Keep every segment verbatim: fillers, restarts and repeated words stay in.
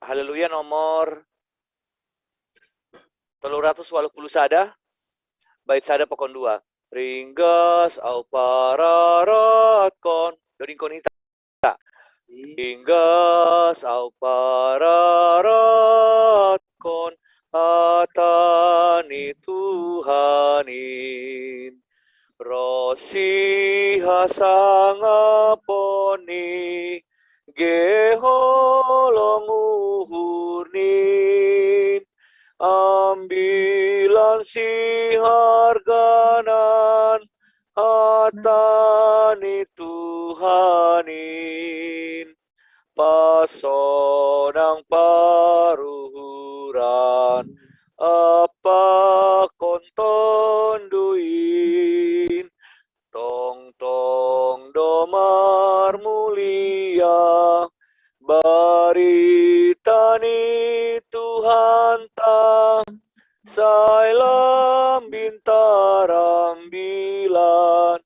Haleluya nomor telu ratus walu puluh sada, bait sada pakon dua. Ringgas au pararatkon. Dodingkon hita. Ringgas au pararatkon hata ni Tuhan in. Rosi hasangapon ni geholong uhur nin. Ambilan si harganan hata ni Tuhan in. Pasonang paruhuran apa kontonduin. Tongtong do marmulia barita ni Tuhanta. Sai lambin tarambilan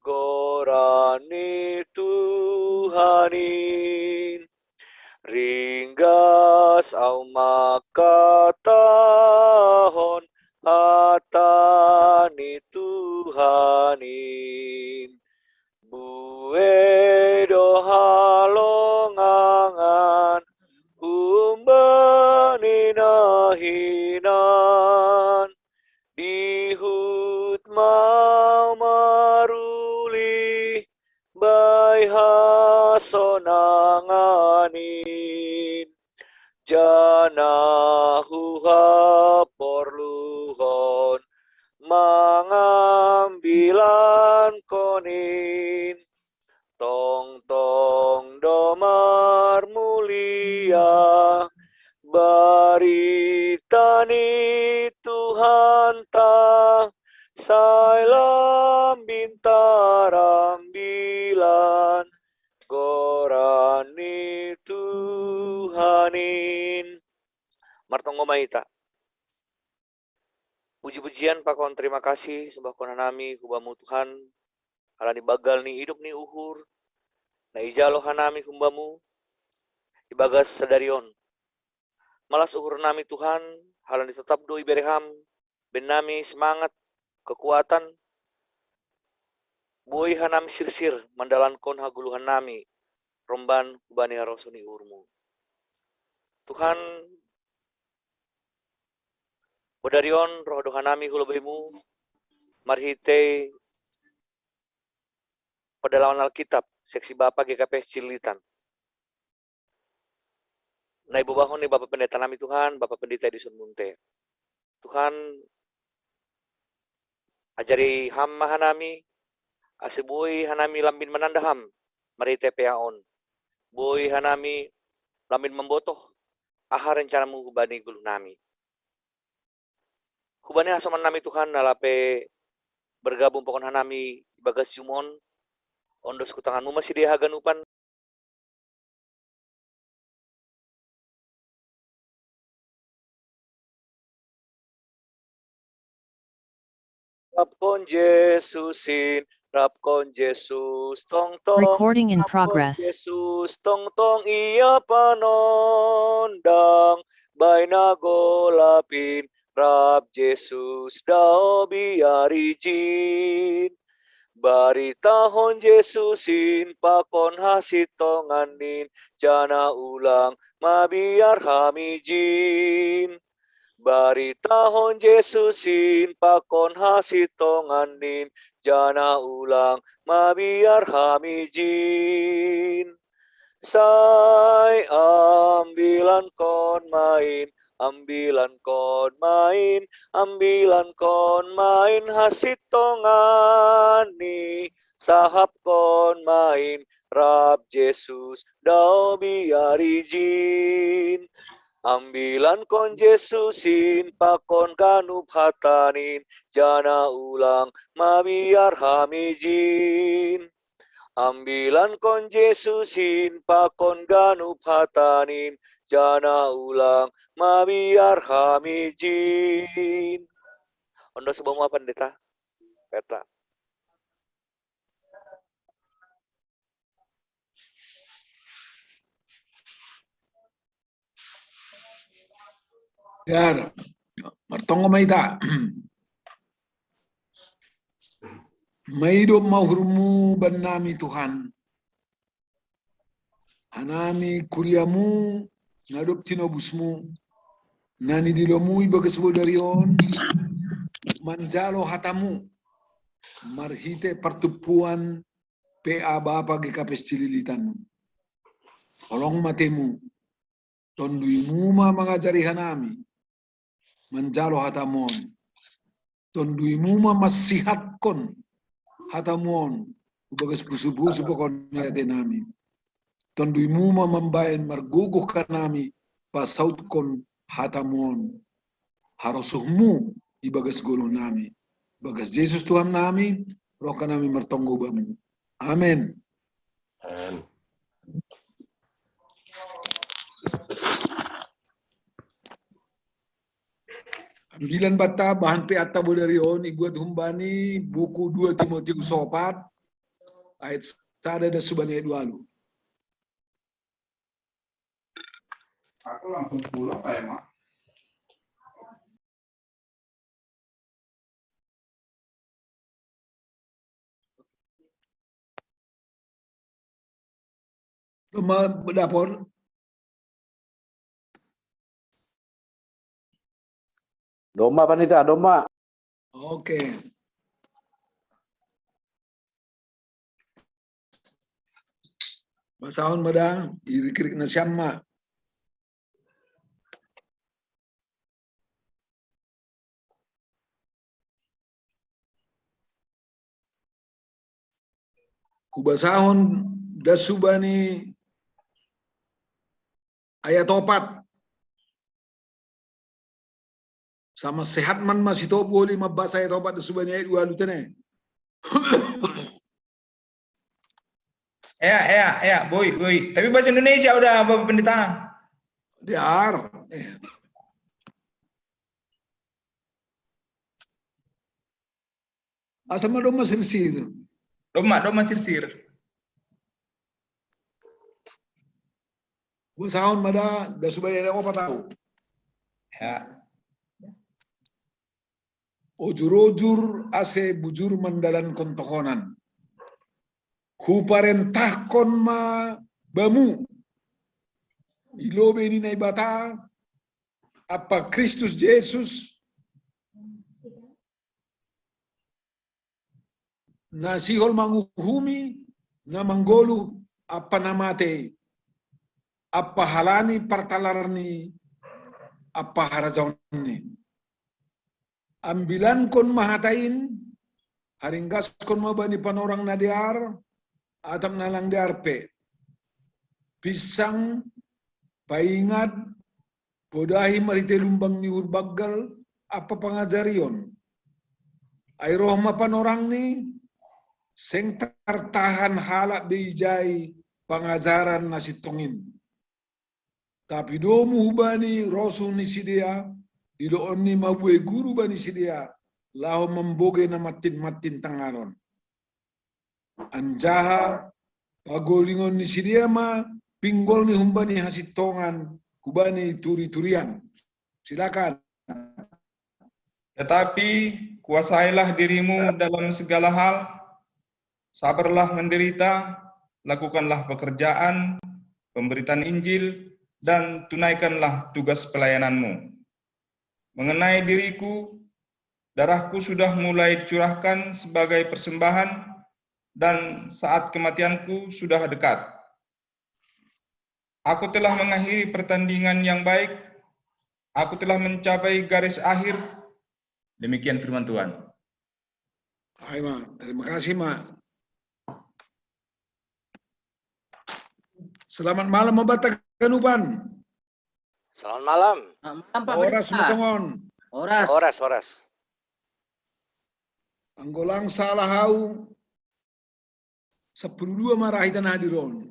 goran ni Tuhan in. Ringgas au makatahon hata ni Tuhan in. Bue do halongangan humbani nahinan. Dihut mau maruli bai hasonangan in. Jana huhaporluhon mangambilan konin. Tongtong do marmulia barita ni Tuhanta. Sai lambin tarambilan goran ni Tuhan in. Martonggo ma hita. Puji-pujian pakon terima kasih sumbahkon hanami hu Bamu Tuhan, halani banggal ni idop ni uhur na ijalo hanami hu Bamu ibagas sadari on. Malas uhur nami Tuhan, halani totap do ibere Ham bahen nami semangat, kekuatan, boi hanami sirsir mandalankon hagoluhan nami romban hubani harosuh ni uhur-Mu. Tuhan, bodari on roh do hanami hu lobei-Mu marhitei pendalaman Alkitab, seksi Bapa G K P S Cililitan. Na ibobahon ni Bapa Pendeta nami Tuhan, Bapa Pendeta Edison Munte. Tuhan, ajari Ham ma hanami, ase boi hanami lambin mananda Ham marhitei P A on. Boi hanami lambin mambotoh aha rencana-Mu hubani goluh nami. Hubani hasoman nami Tuhan na lape bergabung pakon hanami ibagas Zoom on, ondos hu tangan-Mu ma sidea haganupan. Rapkon Jesus in, rapkon Jesus tongtong. Recording in progress. Jesus tongtong Ia panondang, bahen na golap in, rap Jesus dao biar ijin. Baritahon Jesus in pakon hasintongan in, jana ulang mabiar ham ijin. Baritahon Jesus in pakon hasintongan in, jana ulang mabiar ham ijin. Sai ambilankon ma in, ambilankon ma in, ambilankon ma in hasintongan i, sahapkon ma in, rap Jesus dao biar ijin. Ambilankon Jesus in pakon ganup hata nin, jana ulang mabiar ham ijin. Ambilankon Jesus in pakon ganup hata nin, jana ulang mabiar ham ijin. Ondos Bamu ma Pendeta. Pendeta. Gar, martonggo ma hita. Maidop ma uhurmu bannami Tuhan. Hanami kuriamu na dob tinobusmu, na nidilomu ibagas bodari on, manjalo hatamu marhite partumpuan P A Bapa G K P S Cililitan. Holong ma atemu, Tonduimu ma mangajari hanami manjalo hatamu on. Tonduimu ma mansihatkon hatamu on, ibagas pusu-pusu pakon ni atenami. Tonduimu ma mambahen margogoh hanami pasautkon hatamu on. Harosuhmu ibagas goluhnami. Ibagas Jesus Tuhannami, rohanami martonggo bamu. Amen. Amen. Ambilan banta bahan P A ta bodari on ibuat humbani buku dua Timotius opat, ayat sada das hubani ayat ualu. Aku langsung pulang kayak, Mak. Domma, dapot? Domma, Pandita, domma. Oke. Basahon ma da, irik-irik nasiam ma. Hubasahon das hubani ayat opat. Sama sehat man ma sitopu holi mambasa ayat opat das hubani ayat ualu tene. Ea, ea, ea, boi, boi. Tapi bahasa Indonesia udah, Bapak Pendeta. Diar. Eh. Asa ma domma sirsir. Domma, domma sirsir. Hubasahon ma da, das hubani ayat opat au. Ya. Ojur-ojur ase bujur mandalankon tohonan. Huparentahkon ma bamu i lobei ni Naibata ampa Kristus Jesus, na sihol manguhumi na manggoluh ampa na matei, ampa halani partalarni ampa harajaonni. Ambilankon ma hata in, haringgaskon ma bani panorang na dear atap na lang dear pe. Pinsang, paingat, podahi marhite lumbang ni uhur banggal ampa pangajarion. Ai roh ma panorangni, seng tartahan halak be ijai pangajaran na sintong in. Tapi domu hubani rosuh ni sidea, didoonni ma buei guru bani sidea, laho mambogei na mantin-mantin tangaron. Anjaha pagolingon ni sidea ma pinggolni humbani hasintongan hubani turi-turian. Silakan. Tetapi kuasailah dirimu dalam segala hal, sabarlah menderita, lakukanlah pekerjaan pemberitaan Injil, dan tunaikanlah tugas pelayananmu. Mengenai diriku, darahku sudah mulai dicurahkan sebagai persembahan, dan saat kematianku sudah dekat. Aku telah mengakhiri pertandingan yang baik, aku telah mencapai garis akhir. Demikian firman Tuhan. Hai, Ma. Terima kasih, Ma. Selamat malam, ma banta ganupan. Selamat malam. Selamat malam, Pak Pendeta. Horas ma tongon. Horas. Horas, horas. Anggo lang salah au, sampulu dua ma ra hita na hadir on.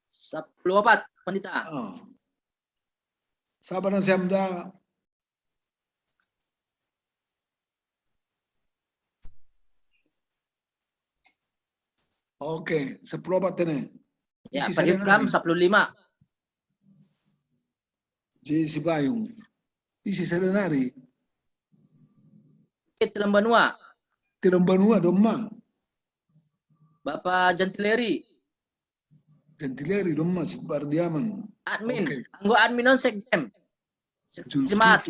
Sampulu opat, Pendeta. Ah. Sabar nasiam da. Oke, sampulu opat tene. Ya, isi Pak Yukram, sampulu lima. J C Payung. Isi sadanari. Telang Banua. Telang Banua domma. Bapak Jantileri. Jantileri domma Pardiaman. Admin. Okay. Anggo admin on sekjen. Semangat.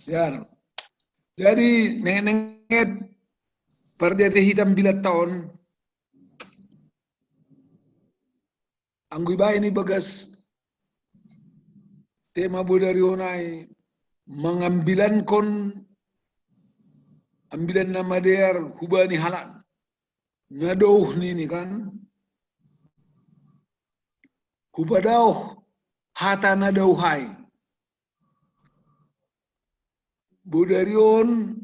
Ya. Jadi nenget-nenget pardiate hitam bilat taon. Anggo ibaen i bagas tema bodari on ai mangambilankon ambilan na madear hubani halak na dauh nini kan. Hupadaoh hata na dauh ai. Bodari on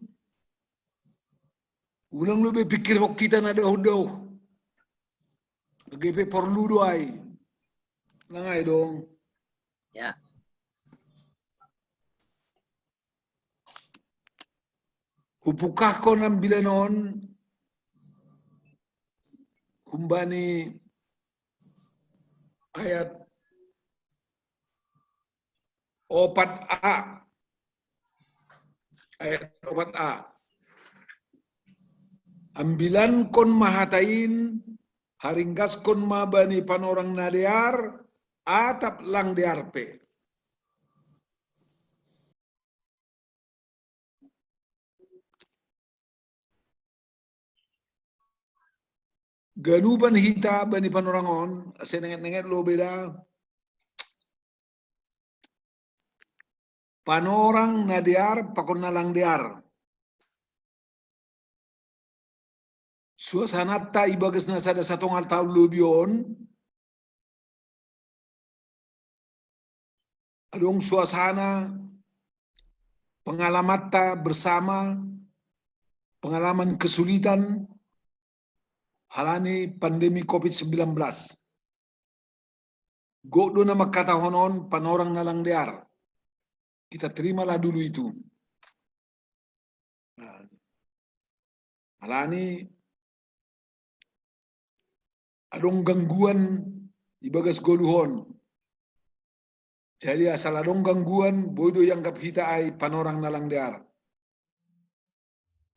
ulang lo be pikir hok hita na dauh-dauh. Age pe porlu do ai. Nang ai dong. Ya. Hupukahkon ambilan on humbani ayat opat a. Ayat opat a. Ambilankon ma hata in, haringgaskon ma bani panorang na dear atap lang dear pe. Ganupan hita bani panorang on, ase nenget-nenget lo beda. Panorang na dear pakon na lang dear. Suasananta ibagas na sada satonga taon lobi on, adong suasana pengalamanta bersama, pengalaman kesulitan halani pandemi covid sembilan belas. Gok do na mangkatahon on panorang na lang dear. Kita terimalah dulu itu. Nah, halani adong gangguan ibagas goluhon. Jadi asal adong gangguan, boi do ianggap hita ai panorang na lang dear.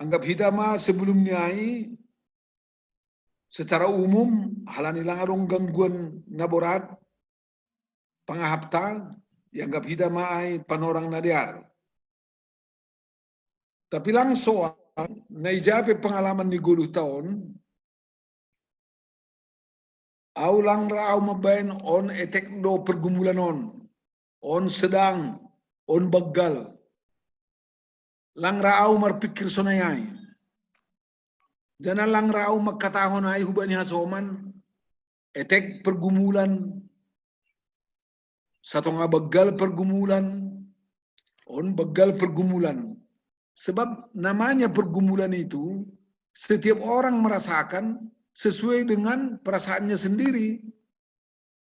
Anggap hita ma sebelum ni ai secara umum halani lang adong gangguan na borat pangahapta, ianggap hita ma ai panorang na dear. Tapi lang soal na ijape pengalaman ni goluhta on, au lang ra au mambaen on etek do pergumulan on, on sedang, on banggal. Lang ra au marpikir sonai ai. Jana lang ra au mangkatahon ai hubani hasoman etek pergumulan, satonga banggal pergumulan, on banggal pergumulan. Sebab namanya pergumulan itu setiap orang merasakan sesuai dengan perasaannya sendiri.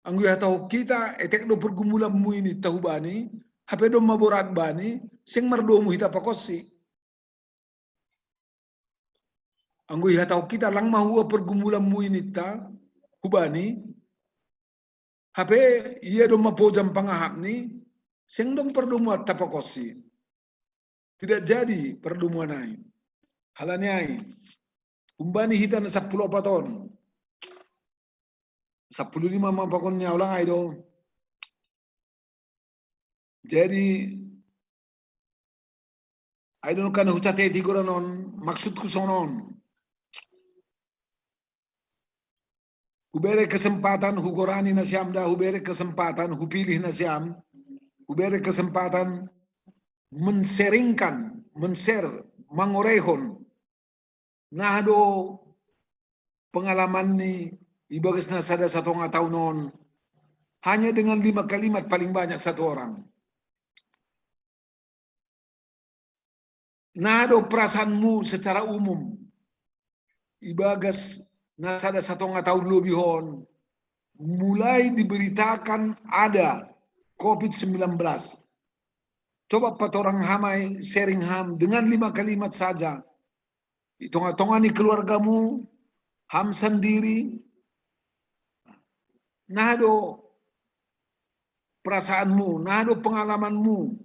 Anggo ihatahon hita etek do pergumulanmu i ninta hubani, hape domma borat bani, seng mardomu hita pakonsi. Anggo ihatahon hita lang mahua pergumulanmu i ninta hubani, hape ia domma pojam pangahapni, seng dong pardomuanta pakonsi. Tidak jadi pardomuan ai. Halani ai, humbani hita na sampulu opat on, sampulu lima ma pakon ni au lang ai do. Jadi ai do kan hucateti goran on, maksudku songon on. Hubere kesempatan, hugorani nasiam da, hubere kesempatan, hupilih nasiam, hubere kesempatan menseringkan, menser, mangoreihon na do pengalamanni ibagas na sada satonga taon on, hanya dengan lima kalimat paling banyak satu orang. Na do perasaanmu secara umum ibagas na sada satonga taon lobi on mulai diberitakan ada covid sembilan belas. Coba patorang ham ai, sharing ham dengan lima kalimat saja. Di tonga-tonga ni keluargamu, ham sandiri, na do perasaanmu, naha do pengalamanmu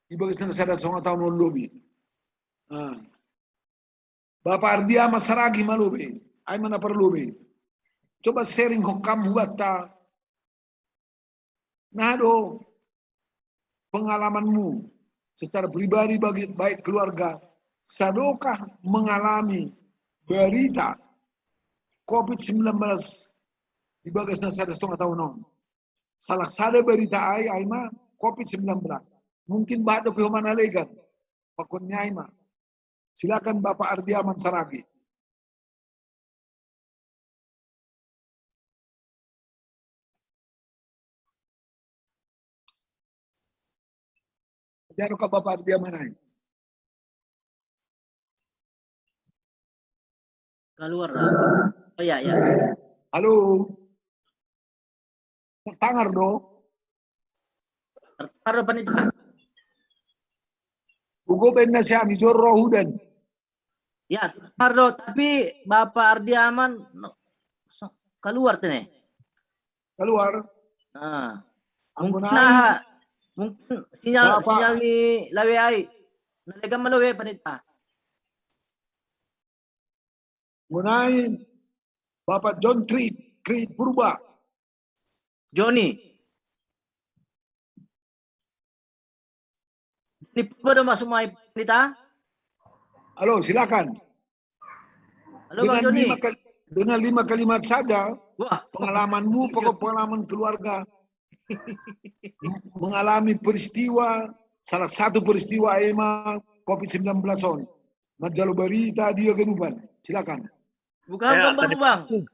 di bagas na sada songo taon on lobi. Ah. Bapa Ardiama Saragi ma lobi, ai ma na parlobi. Coba sharing ho kam hubanta, naha do pengalamanmu secara pribadi, bagi, baik keluarga, sadokah mengalami berita covid sembilan belas di bagas na sada setengah tahun on. Salah sada berita ai, ai ma covid sembilan belas. Mungkin bahat dope ho Manalegan, pakon ni ai ma. Silakan Bapak Ardiaman Saragi. Jaro ka Bapak Ardiaman ai. Keluar lah. Oh ya, ya. Halo. Tangar do. Tertaruh panitia. Ugo ben nasi ami jor rohu dan. Ya, tertaruh, tapi Bapak Ardiaman no, so, keluar tene. Keluar. Ah. Mungkin, nah, mungkin sinyal, Bapak, sinyal ni lawe ai. Nah, lekan malawe panitia. Ngunai Bapak John Tri, Tri Purba. Joni. Ini Purba do masuk mai panitia. Halo, silakan. Halo, Bang Joni. Lima kal-, dengan lima kalimat saja, wah, pengalamanmu, pokok pengalaman keluarga. Mengalami peristiwa, salah satu peristiwa ai ma covid sembilan belas on. Manjalo berita dia ganupan. Silakan. Bukan, ya, Bang, terima, Bang.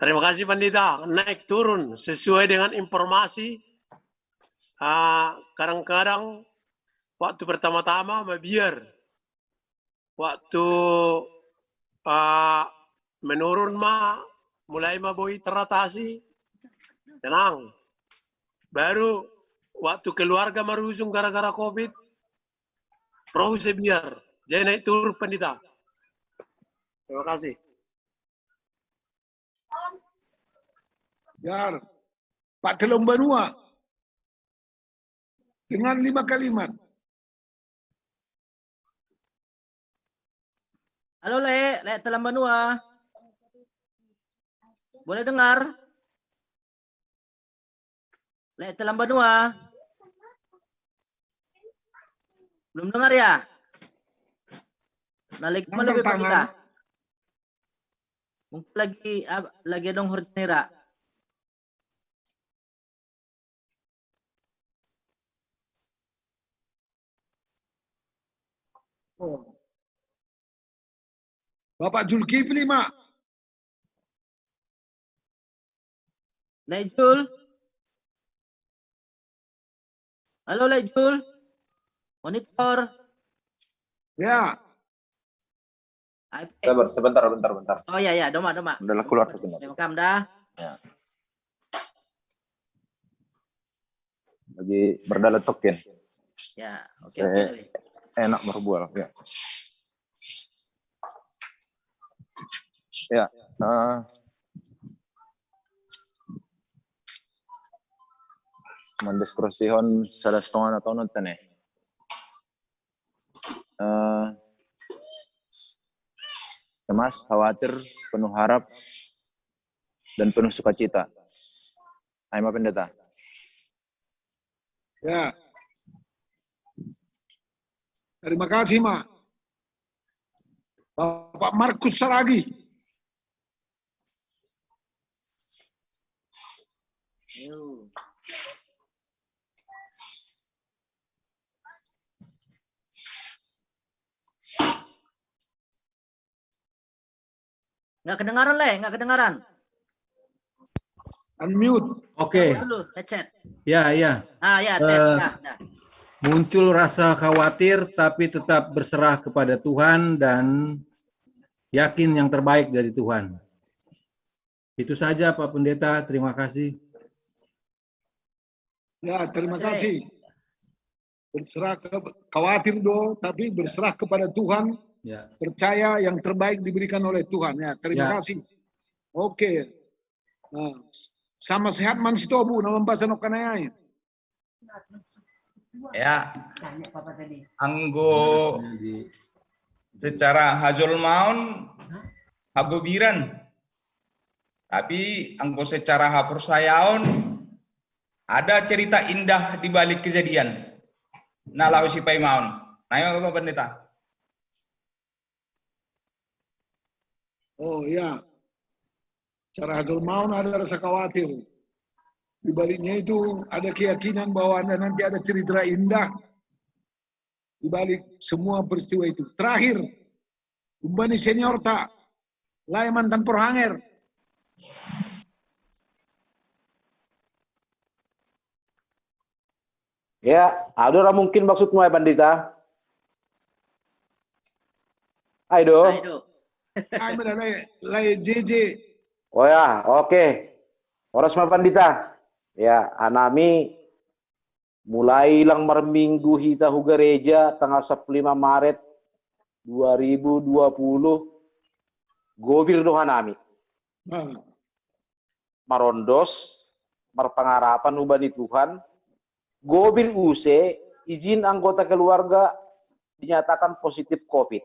Terima kasih, Pandita. Naik turun sesuai dengan informasi. Ah, kadang-kadang waktu pertama-tama mabiar. Waktu, ah, menurun ma, mulai ma boi teratasi, tenang. Baru waktu keluarga marujung gara-gara covid, rohu sebiar. Jadi naik turun, Pandita. Terima kasih. Biar Pak Telong Banua dengan lima kalimat. Halo, Le, Le Telong Banua. Boleh dengar? Le Telong Banua. Belum dengar ya? Nah, lagi mana tangan. Mungkin lagi, ah, lagi dong huruf nira. Oh. Bapak Julkifli, Mak. Lejul. Halo, Lejul. Monitor. Ya. Sabar, sebentar, bentar, bentar. Oh ya, ya, doma, doma. Udah keluar sebentar. Welcome dah. Ya. Lagi berdalam token. Ya, oke, oke. Enak berbual, ya. Ya, eh, mandiskusihon sada setengah tahun nonton ya. Eh, cemas, khawatir, penuh harap, dan penuh sukacita. Ai ma, Pendeta. Ya. Terima kasih, Mak. Bapak Markus Saragi. Nggak kedengaran, Le, nggak kedengaran. Unmute. Oke. Dulu, headset. Ya, ya. Ah, ya, tes, eh, ya, ya. Muncul rasa khawatir, tapi tetap berserah kepada Tuhan dan yakin yang terbaik dari Tuhan. Itu saja, Pak Pendeta. Terima kasih. Ya, terima kasih. Berserah ke, khawatir do, tapi berserah kepada Tuhan. Ya. Percaya yang terbaik diberikan oleh Tuhan. Ya, terima kasih. Oke. Nah, sama sehat man si Tobu, nama bahasa no kanayai. Ya, anggo secara hajolmaon hagobiran, tapi anggo secara haporsayaon ada cerita indah di balik kejadian. Na laho sipaimaon. Nah, ya, Bapak Pendeta. Oh ya, cara hajolmaon ada rasa khawatir. Di baliknya itu ada keyakinan bahwa ada, nanti ada cerita indah di balik semua peristiwa itu. Terakhir, umbani seniorta, lae mantan porhanger. Ya, ada orang mungkin maksudmu ya, Pandita? Ayo do. Ayo do. Ai mada lae, lae J J. Oh ya, oke. Horas ma, Pandita. Ya, hanami mulai lang marminggu hita hu gareja tanggal sapuluh lima Maret dua ribu dua puluh, gobir do hanami. Nah, Marondos, marpangarapan hubani Tuhan, gobir use, ijin anggota keluarga dinyatakan positif covid.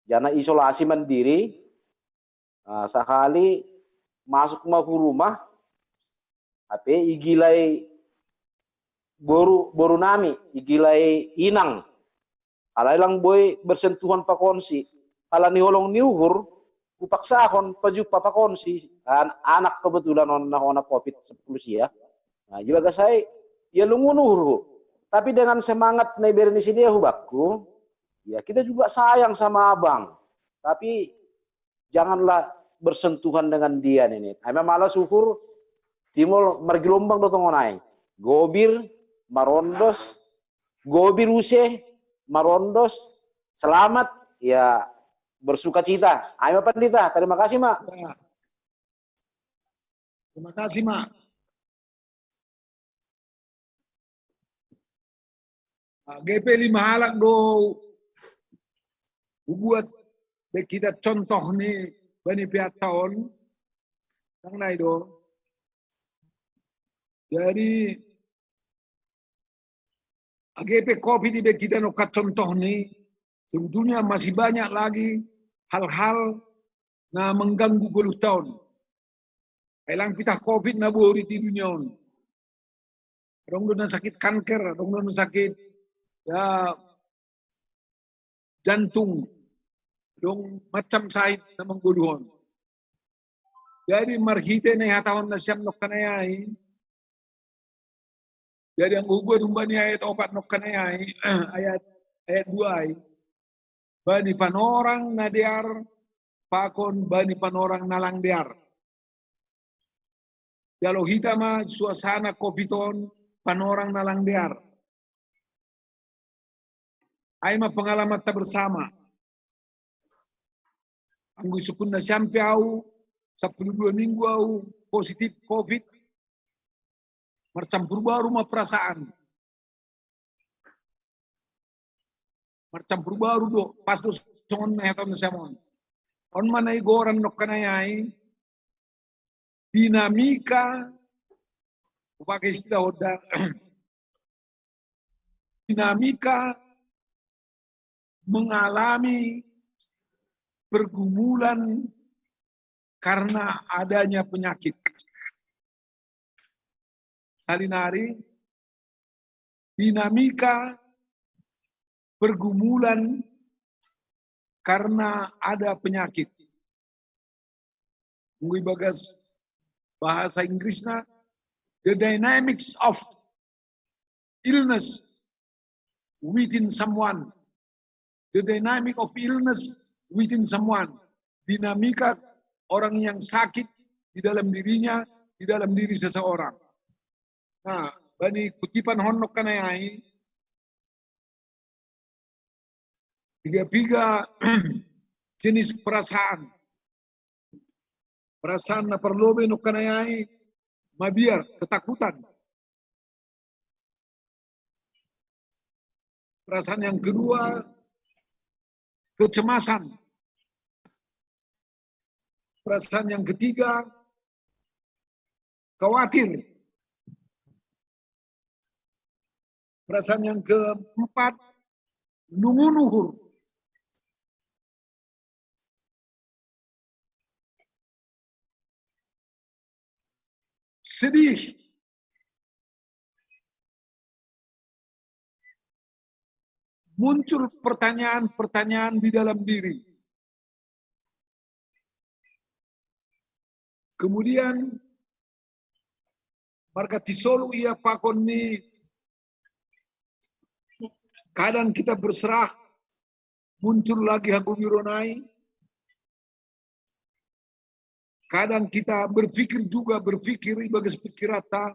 Jana isolasi mandiri, ah, sahali masuk ma hu rumah, hape igilai boru, boru nami, igilai inang. Alai lang boi bersentuhan pakonsi. Ala ni holong ni uhur, hupaksahon pajumpa pakonsi. An, anak kebetulan on na hona covid sepuluh sia. Nah, ibagas ai, ia lungun uhur. Tapi dengan semangat na ibere ni sidea hubakku, ya kita juga sayang sama abang. Tapi janganlah bersentuhan dengan dia ini. Ai ma malas uhur, timol margelombang do tongon ai. Gobir, marondos, gobir use, marondos, selamat, ya bersukacita. Ai ma, Pandita, terima kasih ma. Ya. Terima kasih ma. Ah, G P lima halak do hubuat be hita contoh ni bani peatta on. Sang nai do. Jadi, age pe covid ibe hita nongkan contoh ni, sebetulnya masih banyak lagi hal-hal na mengganggu goluhta on. Ai lang pitah covid na borit di dunia on. Adong do na sakit kanker, adong do na sakit, ya, jantung, adong macam sahit na manggoluhon. Jadi marhite na ihatahon nasiam nongkan ai, jadi anggo hubuat humbani ayat opat nongkan ai, ayat, ayat dua ai, bani panorang na dear pakon bani panorang na lang dear. Jalo hita ma suasana covid on panorang na lang dear. Ai ma pengalamanta bersama. Anggo isungkun nasiam pe au, sapuluh dua minggu au positif covid, marcampur baru ma perasaan. Marcampur baru do, pas do songon na ihatahon nasiam on. On ma na igoran nongkan ai, dinamika, hupake istilah Honda, dinamika mengalami pergumulan karena adanya penyakit. Salinari, dinamika pergumulan karena ada penyakit. Anggo ibagas bahasa Inggrisna, the dynamics of illness within someone. The dynamic of illness within someone. Dinamika orang yang sakit di dalam dirinya, di dalam diri seseorang. Nah, bani kutipan on nongkan ai, piga-piga jenis perasaan. Perasaan na parlobei nongkan ai, mabiar, ketakutan. Perasaan yang kedua, kecemasan. Perasaan yang ketiga, khawatir. Perasaan yang keempat, lungun uhur. Sedih. Muncul pertanyaan-pertanyaan di dalam diri. Kemudian, marga tisolu ia pakon ni, kadang kita berserah, muncul lagi hagumiron nai. Kadang kita berpikir juga, berpikir i bagas pikiranta,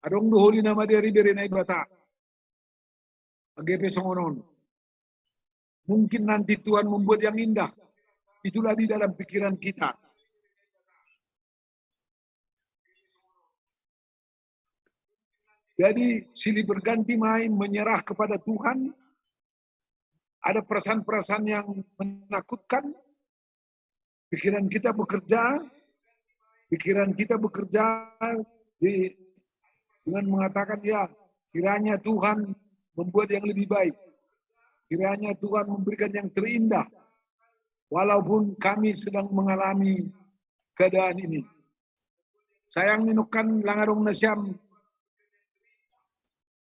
adong do holi na madear ibere Naibata. Age pe songon on. Mungkin nanti Tuhan membuat yang indah. Itulah di dalam pikiran kita. Jadi, silih berganti main menyerah kepada Tuhan. Ada perasaan-perasaan yang menakutkan. Pikiran kita bekerja, pikiran kita bekerja di, dengan mengatakan, "Ya, kiranya Tuhan membuat yang lebih baik. Kiranya Tuhan memberikan yang terindah. Walaupun kami sedang mengalami keadaan ini." Sayang ni nongkan lang adong nasiam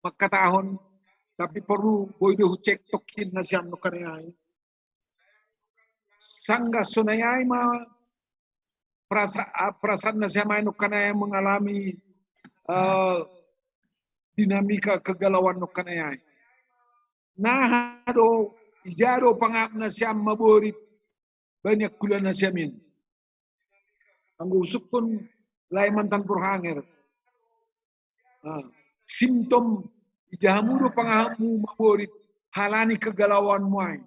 mangkatahon, tapi porlu boi do hucek tokkin nasiam nongkan ai. Sanggah sonai ai ma perasa-, ah, perasaan nasiam ai nongkan ai mengalami, eh, dinamika kegalauan nongkan ai. Naha do, ija do pangap nasiam maborit, banyak kula nasiam in. Anggo usukkun lae mantan porhanger. Ah, simptom ija hamu do pangapmu maborit halani kegalauanmu ai.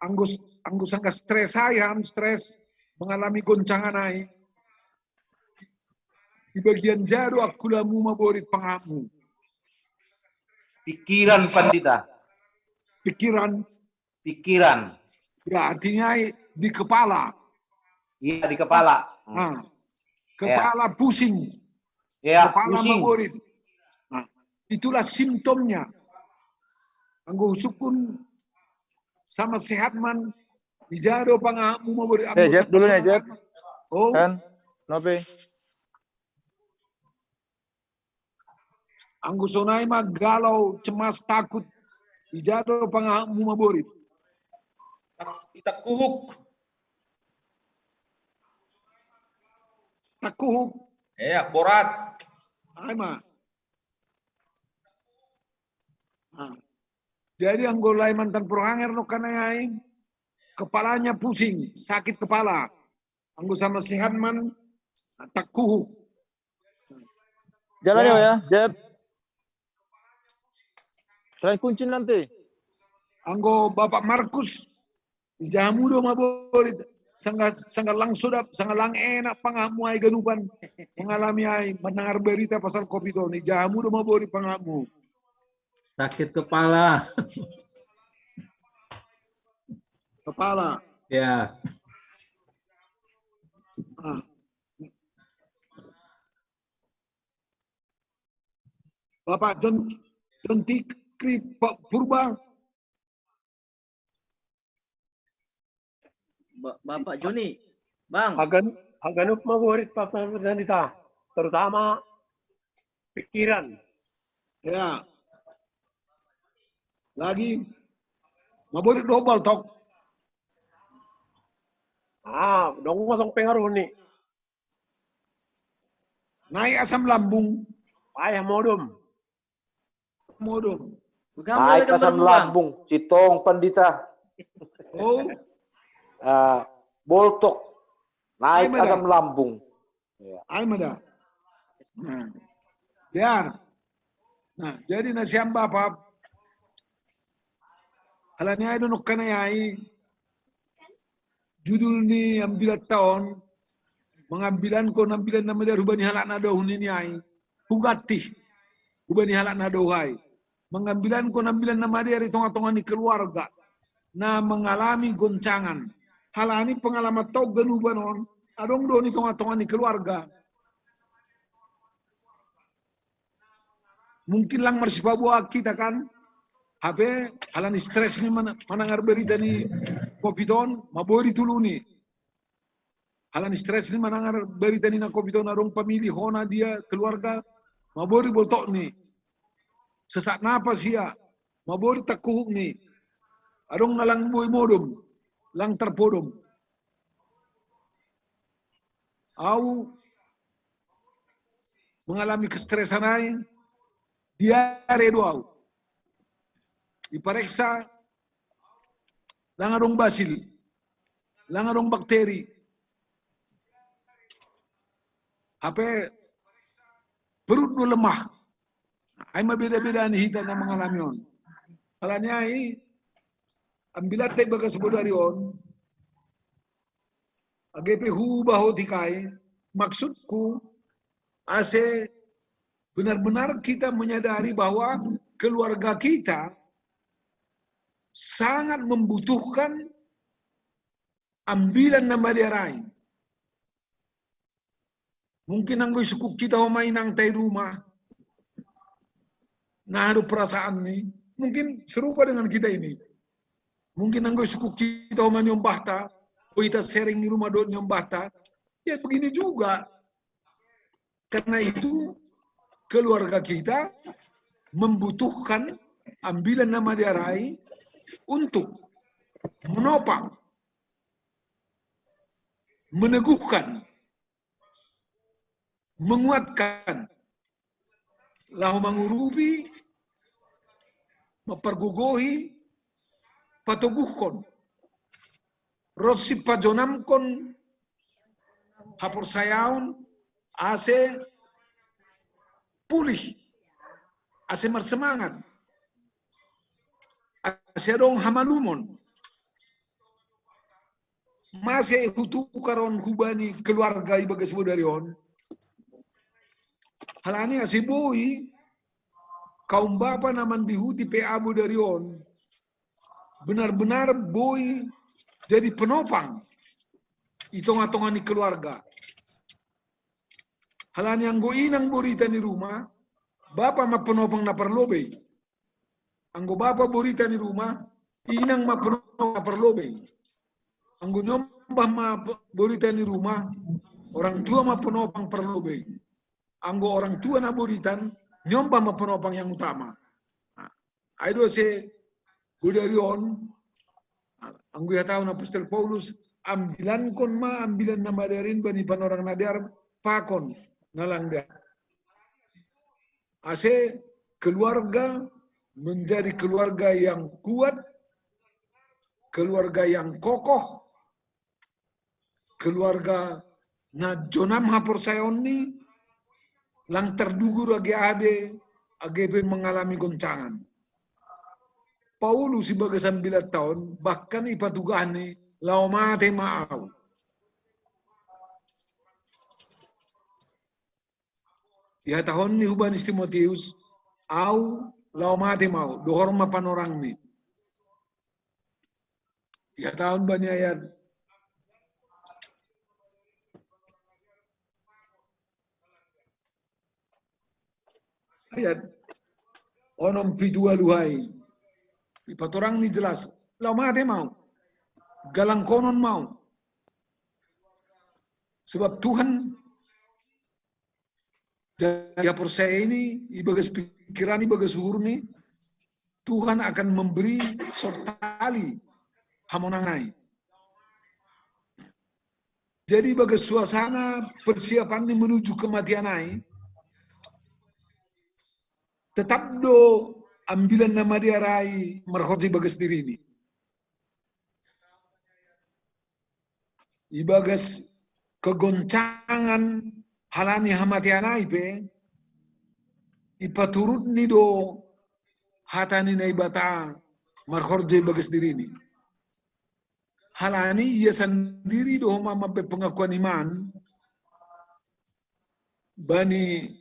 Anggo, anggo sanggah stres ai ham, stres, mengalami goncangan ai. Di bagian ja do angkulamu maborit pangapmu? Pikiran, Pandita. Pikiran. Pikiran. Ya, artinya di kepala. Iya, di kepala. Nah, kepala pusing. Ya, kepala pusing. Maborit. Nah, itulah simptomnya. Anggo usukkun sama sehat man, ija do pangapmu maborit. Eh, Jep, dulu nih, Jep. Oh. Kan, Nopi. Anggo sonai ma galau, cemas, takut, ija do pangapmu maborit? Itangkuhuk. Tangkuhuk. Iya, borat. Ai ma. Nah, jadi anggo lae mantan porhanger nongkan ai, kepalanya pusing, sakit kepala. Anggo sama sehat man, tangkuhuk. Jalan ya, Jep. Selain kunci nanti. Anggo Bapak Markus, ija hamu do maborit, sanggah, sanggah lang sodap, sanggah lang enak pangapmu ai ganupan mengalami ai, mendengar berita pasal covid on, ija hamu do maborit pangapmu? Sakit kepala. Kepala. Ya. Ah. Bapak John, John Tikri Purba. Ba-, Bapak Joni, Bang. Agan, aganop maborit Bapak Pandita, terutama pikiran. Ya. Lagi maborit dobal tok. Ah, dong masuk pengaruh nih. Naik asam lambung. Payah modom. Modom. Naik asam lambung, citong Pandita. Oh. Ah, boltok. Naik asam lambung. Ai ma da. Nah. Biar. Nah, jadi nasiam Bapak, halani ai do nongkan ai, judul ni ambilanta on, mangambilankon ambilan na madear hubani halak na dao nini ai, huganti hubani halak na dao ai. Mangambilankon ambilan na madear i tonga-tonga ni keluarga na mengalami goncangan. Halani pengalaman tau ganupan on, adong do i tonga-tonga ni keluarga. Mungkin lang marsipaboa kita kan, hape halani stres ni manangar berita ni covid on, maboi dituluni. Halani stres ni manangar berita ni na covid on, adong pamili hona dia keluarga, maboi boltokni. Sesak napas ia, maboi takuhukni. Adong na lang boi modom, lang tarpodom. Au mengalami kestresan ai, diare do au. Dipareksa, lang adong basil, lang adong bakteri. Hape perut do lemah. Ai ma beda-beda ni hita na mengalami on. Halani ai, ambilan ta ibagas bodari on, age pe hubaho tikai, maksudku, ase benar-benar kita menyadari bahwa keluarga kita sangat membutuhkan ambilan na madear ai. Mungkin anggo isukuk kita homa inang ta i rumah, na adu perasaan ni, mungkin serupa dengan kita ini. Mungkin anggo isukuk kita homa niombah ta, o ita sering di rumah dohot niombah ta, ya begini juga. Karena itu, keluarga kita membutuhkan ambilan na madear ai untuk menopang, meneguhkan, menguatkan, laho mangurupi, mampargogohi, patoguhkon, ronsi pajonamkon haporsayaon, ase pulih, ase marsemangat, ase adong hamalumon. Mase hutukar on hubani keluarga ibagas bodari on? Halani ase boi kaum bapa na mandihuti P A bodari on benar-benar boi jadi penopang i tonga-tonga ni keluarga. Halani anggo inang borita ni rumah, bapa ma penopang na parlobei. Anggo bapa borita ni rumah, inang ma penopang na parlobei. Anggo niombah ma borita ni rumah, orang tua ma penopang parlobei. Anggo orang tua na boritan, niombah ma penopang yang utama. Ai do ase bodari on, anggo ihatahon apostel Paulus, ambilankon ma ambilan na madear in bani panorang na dear pakon na lang dear. Ase keluarga menjadi keluarga yang kuat, keluarga yang kokoh, keluarga na jonam haporsayaonni, lang tardugur age aha be, age pe mengalami goncangan. Paulus ibagas ambilan ta on, bahkan ipatugahni, laho mate ma au. Ihatahonni hubani si Timoteus, au laho mate ma au, dohor ma panorangni. Ihatahon bani ayat, ayat onom pitu ualu ai. Ipatorangni jelas, laho mate ma au, galangkonon ma au. Sebab Tuhan jadi haporsayaon i, ibagas pikiranni, ibagas uhurni, Tuhan akan memberi sortali hamonangan i. Jadi ibagas suasana persiapanni menuju kematian ai, tetap do ambilan na madear ai marhorja ibagas dirini. Ibagas kegoncangan halani hamatean ai pe, ipaturutni do hata ni Naibata marhorja ibagas dirini. Halani ia sandiri do homa mambaen pengakuan iman bani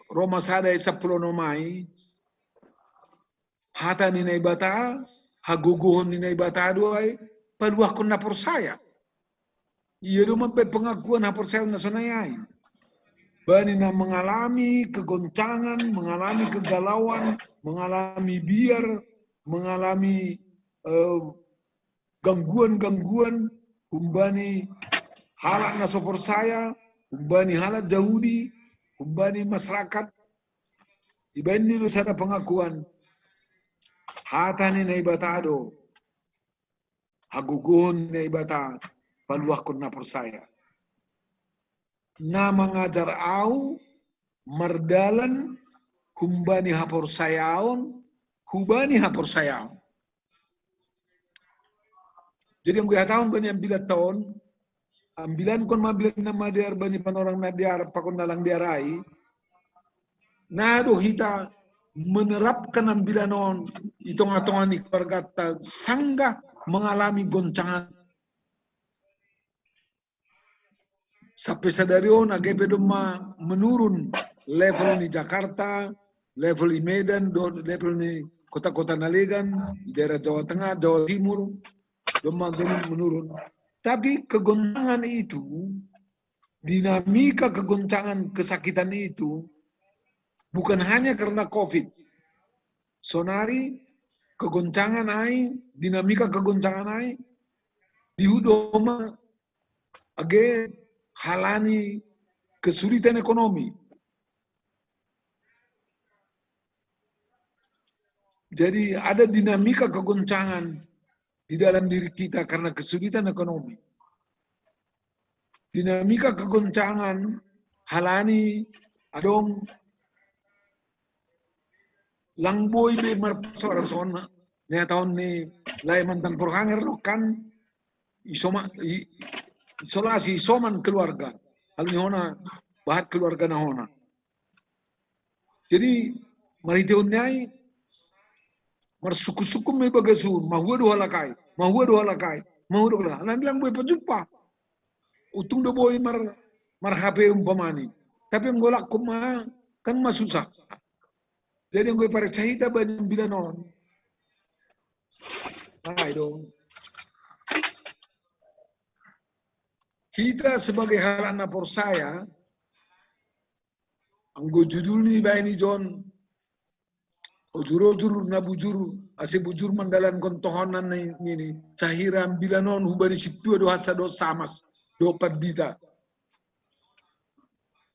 Roma sada ayat sampulu onom ai, hata ni Naibata, hagogohon ni Naibata do ai paluahkon na porsaya. Ia do mambaen pengakuan haporsayaon na sonai ai. Bani na mengalami kegoncangan, mengalami kegalauan, mengalami biar, mengalami eh, gangguan-gangguan, humbani halak na so porsaya, humbani halak Jahudi, humbani masyarakat. Ibaen ni do sada pengakuan, hata ni Naibata do, hagogohon ni Naibata paluahkon na porsaya. Na mangajar ahu mardalan humbani haporsayaon, hubani haporsayaon. Jadi anggo ihatahon bani ambilan ta on, ambilankon ma ambilan na madear bani panorang na dear pakon na lang dear ai, na do hita menerapkan ambilan on i tonga-tonga ni keluargata sanggah mengalami goncangan. Sampe sadari on age pe domma menurun level ni Jakarta, level i Medan, do level ni kota-kota na legan, di daerah Jawa Tengah, Jawa Timur, domma, domma menurun. Tapi kegoncangan itu, dinamika kegoncangan kesakitan itu, bukan hanya karena covid. Sonari kegoncangan ai, dinamika kegoncangan ai, di hudo ma age halani kesulitan ekonomi. Jadi ada dinamika kegoncangan di dalam diri kita karena kesulitan ekonomi. Dinamika kegoncangan halani adong lang boi be marpasoran sona. Nia tahun ni lai mantan porhanger lo kan isoma, i, isolasi isoman keluarga. Hal ni hona bahat keluarga na hona. Jadi marhitehon ni ai marsuku-suku me bagasun, mahua do halakai, mahua do halakai, mahua do halakai. Nanti lang boi pajumpa. Utung do boi mar, mar H P umpamani. Tapi anggo lakkon ma kan ma susah. Jadi anggo ipareksa hita bani ambilan on. Ai do. Hita sebagai halak na porsaya, anggo judul ni baen i John, ojur-ojur na bujur, ase bujur mandalankon tohonan ni, nini, sahira ambilan on hubani sintua do hasa do samas, do pandita.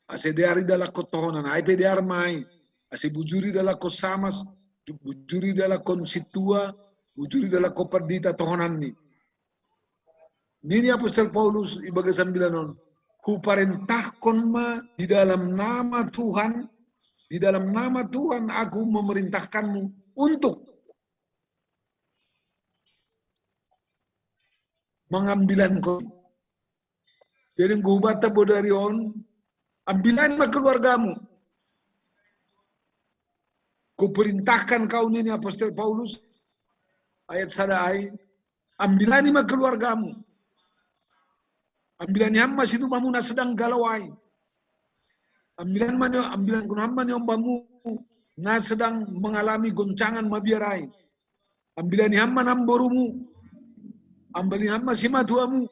Ase dear i dalakkon tohonan, ai pe dear ma i, ase bujur i dalakkon samas, bujur i dalakkon sintua, bujur i dalakkon pandita tohonan ni. Nini apostel Paulus ibagas ambilan on, huparentahkon ma di dalam nama Tuhan, di dalam nama Tuhan aku memerintahkanmu untuk mangambilankon. Jadi anggo hubanta bodari on, ambilani ma keluargamu. Kuperintahkan kau, nini apostel Paulus, ayat sada ai, ambilani ma keluargamu. Ambilani ham ma sinumamu na sedang galau ai. Ambilan ma ni, ambilankon ham ma ni ombamu na sedang mengalami goncangan mabiar ai. Ambilani ham ma namborumu. Ambilani ham ma simatuamu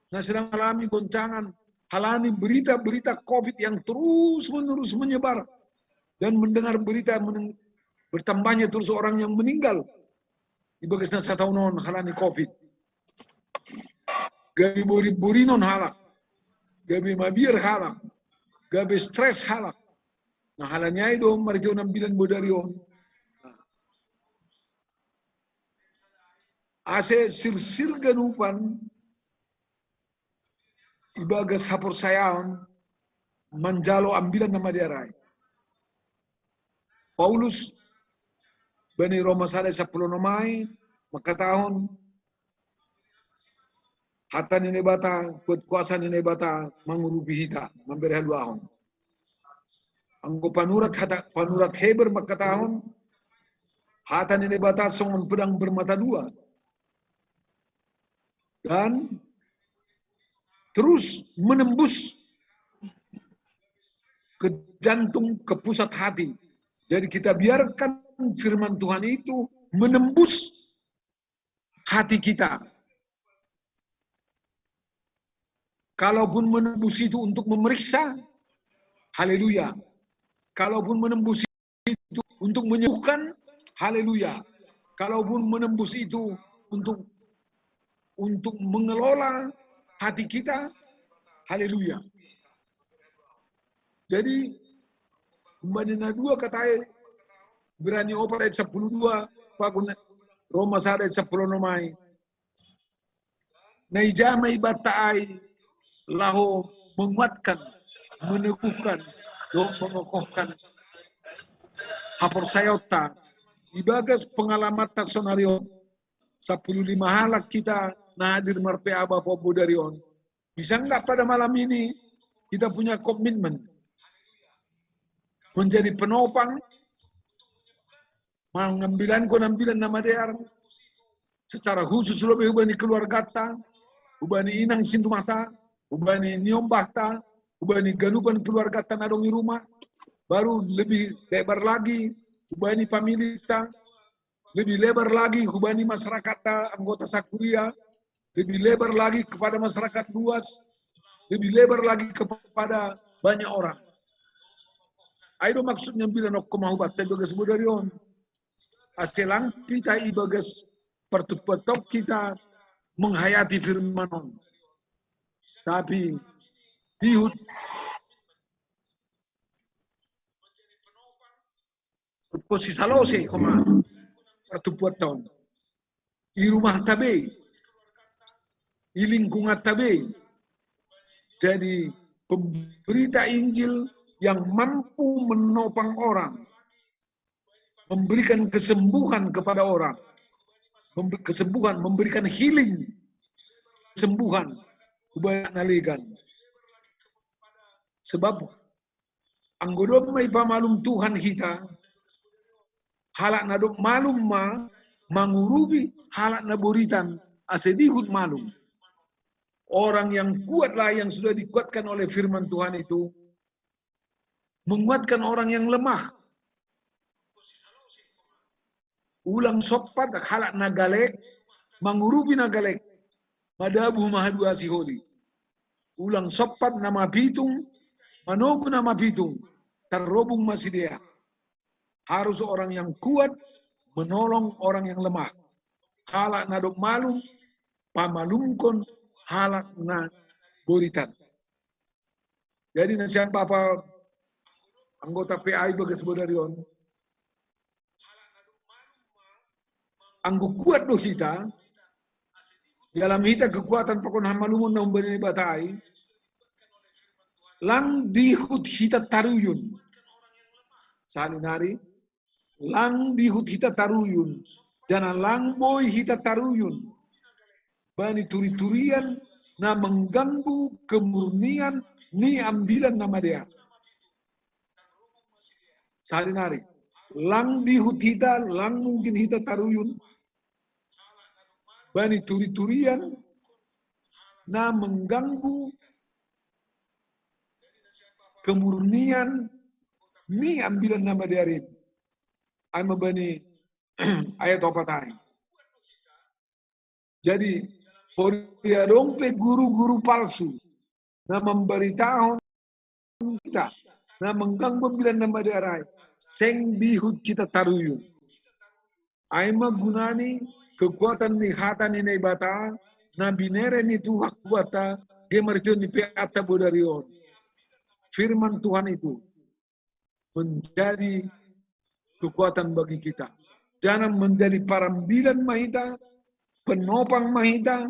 na sedang mengalami goncangan. Halani berita-berita covid yang terus-menerus menyebar dan mendengar berita meneng, bertambahnya terus orang yang meninggal ibagas na sataon on halani covid. Gabe bori-borinon halak, gabe mabiar halak, gabe stres halak. Na halani ai do marhitehon ambilan bodari on. Ase sirsir ganupan ibagas haporsayaon manjalo ambilan na madear ai. Paulus bani Roma sada sapuluh onom ai mangkatahon, hata ni Naibata, kuat kuasa ni Naibata mangurupi hita, mambere haluahon. Anggo panurat hata, panurat Heber mangkatahon, hata ni Naibata songon pedang bermata dua. Dan terus menembus ke jantung, ke pusat hati. Jadi kita biarkan firman Tuhan itu menembus hati kita. Kalaupun menembus itu untuk memeriksa, Haleluya. Kalaupun menembus itu untuk menyembuhkan, haleluya. Kalaupun menembus itu untuk untuk mengelola hati kita, haleluya. Jadi, umbanina dua katai, Ibrani opat ayat sepuluh dua, pakun Roma sada ayat sepuluh onom ai. Na ija ma Ibata ai laho menguatkan, meneguhkan, dohot mengokohkan haporsayaonta ibagas pengalamatta sonari on, sapuluh lima halak hita na hadir marpeaba po bodari on. Bisa nggak pada malam ini kita punya komitmen menjadi penopang, mengambilan konambilan nama dear secara khusus lebih ubani keluargata, ubani inang sintumata, ubani niombahta, ubani ganupan keluargata na dong di rumah, baru lebih lebar lagi ubani familita, lebih lebar lagi ubani masyarakat anggota sakuria, lebih lebar lagi kepada masyarakat luas, lebih lebar lagi kepada banyak orang. Ai do maksudnya bilang okko mahubat tapi bagas bodari on. Aselang kita ibagas pertupat kita menghayati firman on. Tapi dihut Ko si salose koma pertubuan tahun. Di rumah tabe, di lingkungan tabe. Jadi pemberita Injil yang mampu menopang orang, memberikan kesembuhan kepada orang, memberi kesembuhan, memberikan healing, kesembuhan kepada nalegan. Sebab anggo domma ipamalum Tuhan hita, halak na dob malum ma mangurupi halak na boritan ase dihut malum. Orang yang kuatlah yang sudah dikuatkan oleh firman Tuhan itu menguatkan orang yang lemah. Ulang soppat halak na galek mangurupi na galek, madabu ma haduasi holi. Ulang soppat na mapitung manogu na mapitung, tarrobung ma sidea. Harus orang yang kuat menolong orang yang lemah. Halak na dob malum pamalumkon halak na boritan. Jadi nasihat Bapa anggota P A I bagas bodari on. Anggo kuat do hita, dalam hita kekuatan pakon hamalumon na umbahen Naibata ai, lang dihut hita taruyun. Sahali nari, lang dihut hita taruyun, janah lang boi hita taruyun bani turiturian na mengganggu kemurnian ni Ambilan Namadear. Sahali nari, lang dihut hita, lang mungkin hita taruyun bani turiturian na mengganggu kemurnian ni Ambilan Namadear in. Ai ma bani ayat opat ai. Jadi podia dong pe guru-guru palsu na mambaritahon hita na mengganggu Ambilan Namadear ai, seng dihut hita taruyun. Ai ma gunani kekuatan ni hata ni Naibata na binere ni Tuhan kuatta, ge marhiteon ni P A-ta bodari on. Firman Tuhan itu menjadi kekuatan bagi kita. Jangan menjadi parambilan ma hita, penopang ma hita,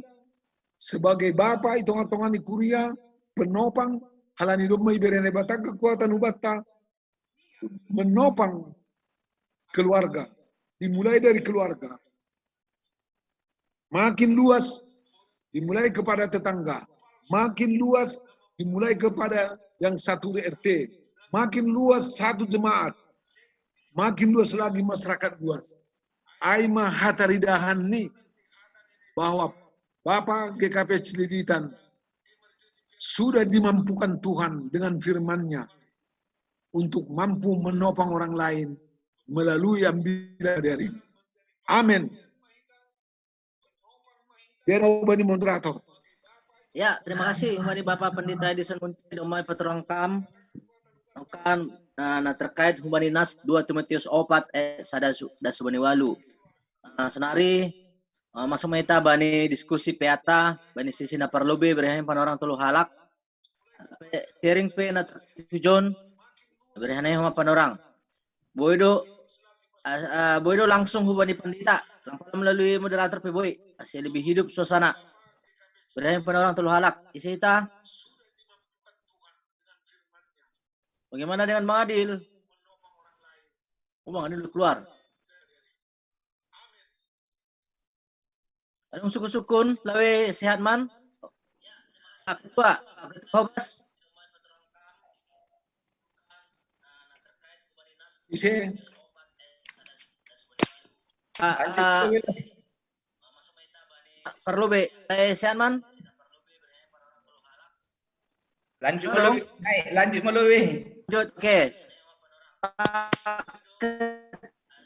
sebagai bapa di tonga-tonga ni kuria, penopang, halani domma ibere Naibata kekuatan hubanta, menopang keluarga, dimulai dari keluarga. Makin luas, dimulai kepada tetangga. Makin luas, dimulai kepada yang satu R T. Makin luas, satu jemaat. Makin luas lagi masyarakat luas. Ai ma hataridahan ni bahwa Bapa G K P Cililitan sudah dimampukan Tuhan dengan firman-Nya untuk mampu menopang orang lain melalui Ambilan Namadear in. Amen. Dia mau bani moderator. Ya, terima kasih bani Bapak Pendeta Edison Munti domai paturang kam. Kan, ah, na terkait hubani nas dua Timotius opat ayat sada su-, das hubani walu. Ah, sonari, ah, masuk ma hita bani diskusi peata, bani sesi na parlobei, bere hami panorang tolu halak. Sharing pe na tujuan, bere hami homa panorang. Boi do, ah, ah, boi do langsung hubani pandita, tanpa melalui moderator pe boi, ase lebih hidup suasana. Bere hami panorang tolu halak, ise hita? Bagaimana dengan Bang Adil? Oh, Bang Adil udah keluar. Adong sukun-sukun, lawe sehat man? Pak Ketua, Pak Ketua Hobas. Ise? Ah, ah, parlobei, eh, sehat man? Lanjut ma lobei. Hai, lanjut ma lobei. Lanjut, oke.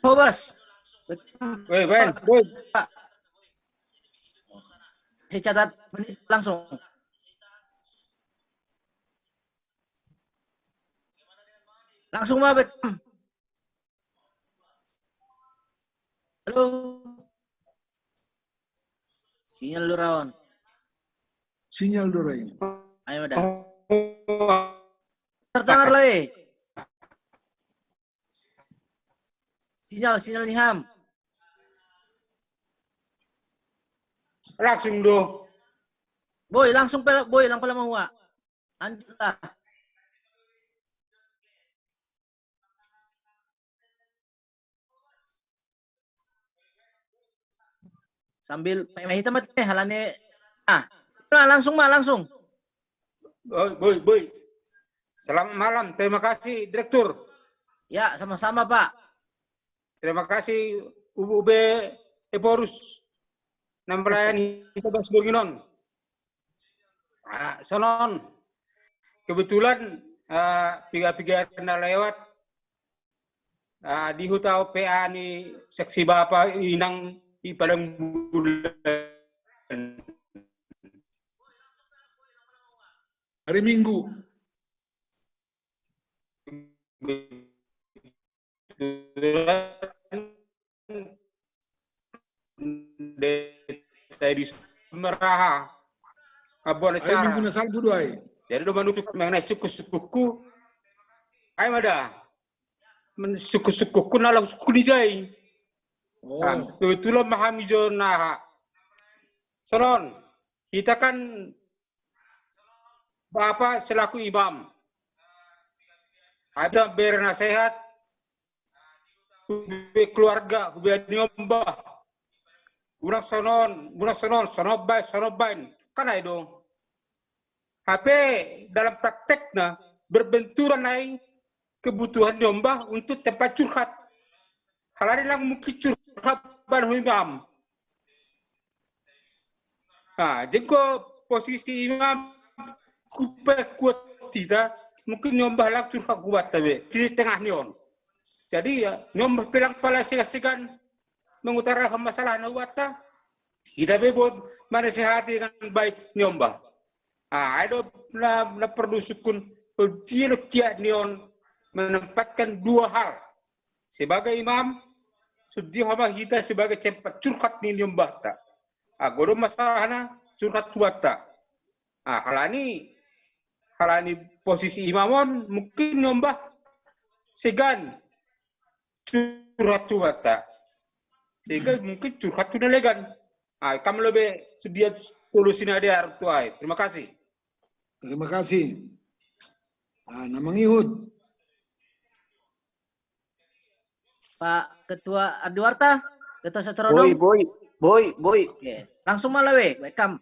Hobas. Woi, Ben, woi. Saya catat menit langsung. Langsung ma, Bang. Halo. Sinyal do rawan. Sinyal do rawan. Ayo, ada. Terdengar lai. Sinyal, sinyal ni ham. Langsung do. Boi, langsung pe, boi, lang pala mahua. Lanjutlah. Sambil pe mahita mate halani. Ah, langsung ma, langsung. Boi, boi, boi. Selamat malam. Terima kasih, Direktur. Ya, sama-sama, Pak. Terima kasih, Ubu Be Eporus. Na melayani kita bas borngin on. Ah, sonon. Kebetulan, ah, piga-piga na lewat, ah, di huta P A ni seksi bapa inang di Padang Bulan. Hari Minggu. Saya di Sumeraha. Abu ada cara. Minggu na salbu do ai. Jadi do manutup mengenai suku-sukuku. Ai mada. Suku-sukuku na laku suku di jai. Oh. Nah, kebetulan mahami jo naha. Sonon, kita kan Bapak selaku imam, ada bere nasehat, hube keluarga, hube niombah. Unang sonon, unang sonon, sonon baen, sonon baen. Kan ai do. Hape dalam praktekna berbenturan ai kebutuhan niombah untuk tempat curhat. Halani lang mungkin curhat baen ho imam. Nah, jadi ko posisi imam kupe kuat kita, mungkin niombah lang curhat kuat tabe di tengah ni on. Jadi ya, niombah pe lang pala segan-segan mengutarakan masalah na hubatta, kita pe boi manasehati dengan baik niombah. Ah, ai do na, na perlu sukun, dia do kiat ni on menempatkan dua hal. Sebagai imam, sudia homa hita sebagai tempat curhat ni niombahta. Ah, godang masalahna curhat hubatta. Ah, halani, halani posisi imam on mungkin niombah segan curhat hubatta. Sehingga mungkin curhat tu na legan. Ah, kam lebe sudia solusi na dear tu ai. Terima kasih. Terima kasih. Ah, na mangihut. Pak Ketua Adiwarta, Ketua Setorodom. Boi, boi, boi, boi. Oke, langsung ma lawe, welcome.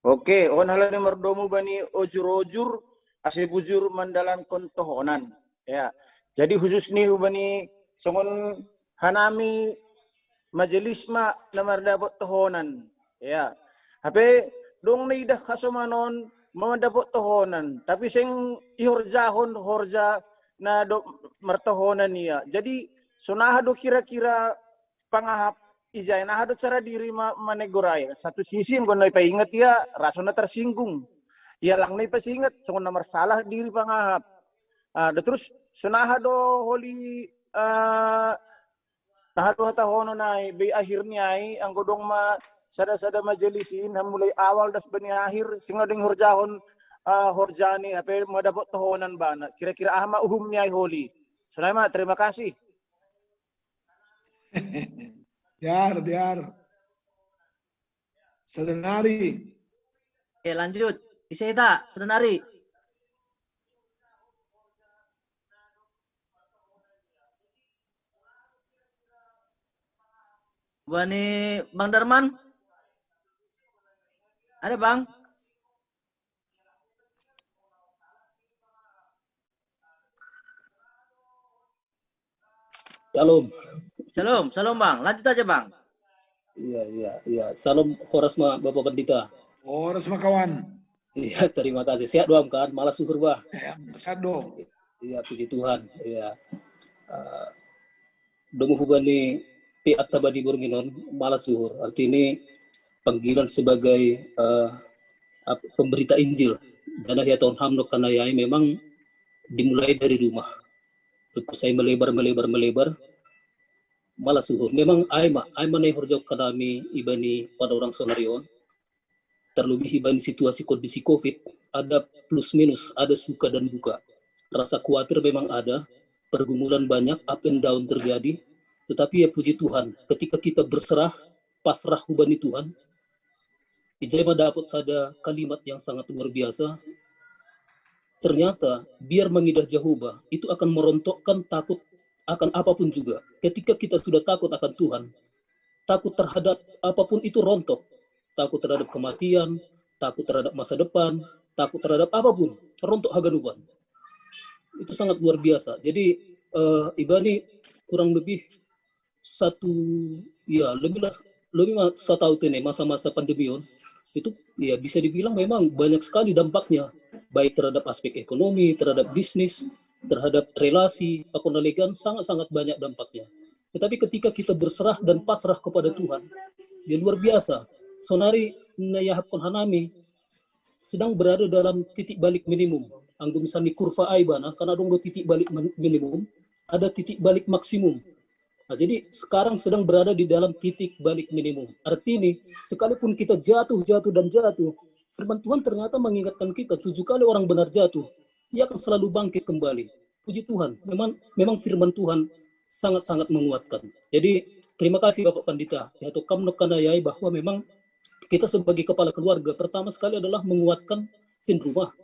Oke, on halani mardomu bani ojur-ojur, ase bujur mandalankon tohonan. Ya. Jadi khusus ni hubani songon hanami majelis ma na mardapot tohonan. Ya. Hape dong na idah hasomanon mandapot tohonan, tapi seng ihorjahon horja na do martohonan ia. Jadi sonaha do kira-kira pangahap ijai, naha do cara diri ma, manegur ai. Satu sisi anggo na ipaingat ia rasa na tersinggung. Ia lang na ipasingat songon na marsalah diri pangahap. Ah, da terus so naha do holi, ah, naha do hata hono nai, bei akhirnya ai anggo dong ma sada-sada majelisin, mulai awal das bani akhir, sing na deng horjahon, ah, horjani, ape madapot tohonan bana. Kira-kira aha ma uhum ni ai holi. So nai ma, terima kasih. Diar, diar. Sadanari. Oke, lanjut. Ise ita, sadanari. Bani Bang Darman? Ada, Bang? Shalom. Shalom, shalom, Bang. Lanjut aja, Bang. Iya, iya, iya. Shalom, horas ma Bapak Pandita. Horas ma kawan. Iya, terima kasih. Sehat doang kan? Malas suhur, bah. Ya, sehat dong. Iya, puji Tuhan. Iya. Uh, Domu hubani pe atta bani borngin on, malas suhur. Arti ini panggilan sebagai uh, pemberita Injil. Dana ya tahun ham no kanayai memang dimulai dari rumah. Terus saya melebar, melebar, melebar. Malas suhur. Memang ai ma, ai ma nai horjahon kanami ibani pada orang sonari on. Terlebih ibani situasi kondisi covid, ada plus minus, ada suka dan duka. Rasa khawatir memang ada, pergumulan banyak, up and down terjadi. Tetapi ya puji Tuhan, ketika kita berserah, pasrah hubani Tuhan, ijai ma dapot sada kalimat yang sangat luar biasa. Ternyata biar mangidah Jahowa itu akan merontokkan takut akan apapun juga. Ketika kita sudah takut akan Tuhan, takut terhadap apapun itu rontok. Takut terhadap kematian, takut terhadap masa depan, takut terhadap apapun, rontok haganupan. Itu sangat luar biasa. Jadi uh, ibani kurang lebih satu, ya lebih lah, lebih satu tahun ini masa-masa pandemi on, itu ya bisa dibilang memang banyak sekali dampaknya, baik terhadap aspek ekonomi, terhadap bisnis, terhadap relasi, pakon na legan, sangat-sangat banyak dampaknya. Tetapi ketika kita berserah dan pasrah kepada Tuhan, ya luar biasa. Sonari na iahapkon hanami sedang berada dalam titik balik minimum. Anggo misalnya kurva ai bana, karena dong do titik balik minimum, ada titik balik maksimum. Nah, jadi sekarang sedang berada di dalam titik balik minimum. Artinya, sekalipun kita jatuh, jatuh, dan jatuh, firman Tuhan ternyata mengingatkan kita, tujuh kali orang benar jatuh, ia akan selalu bangkit kembali. Puji Tuhan, memang memang firman Tuhan sangat-sangat menguatkan. Jadi, terima kasih Bapak Pandita. Ya, to kam no kanayai bahwa memang kita sebagai kepala keluarga, pertama sekali adalah menguatkan sin rumah,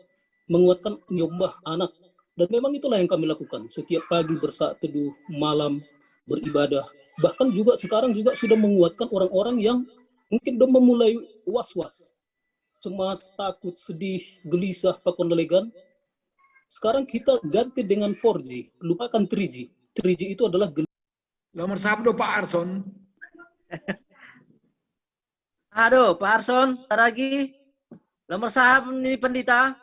menguatkan nyombah anak. Dan memang itulah yang kami lakukan. Setiap pagi bersaat teduh, malam beribadah. Bahkan juga sekarang juga sudah menguatkan orang-orang yang mungkin udah memulai was-was, cemas, takut, sedih, gelisah, pakon na legan. Sekarang kita ganti dengan four G, lupakan three G. Three G itu adalah gel- Nomor sahab do Pak Arson. Aduh, Pak Arson, saragi. Nomor sahab ni Pandita.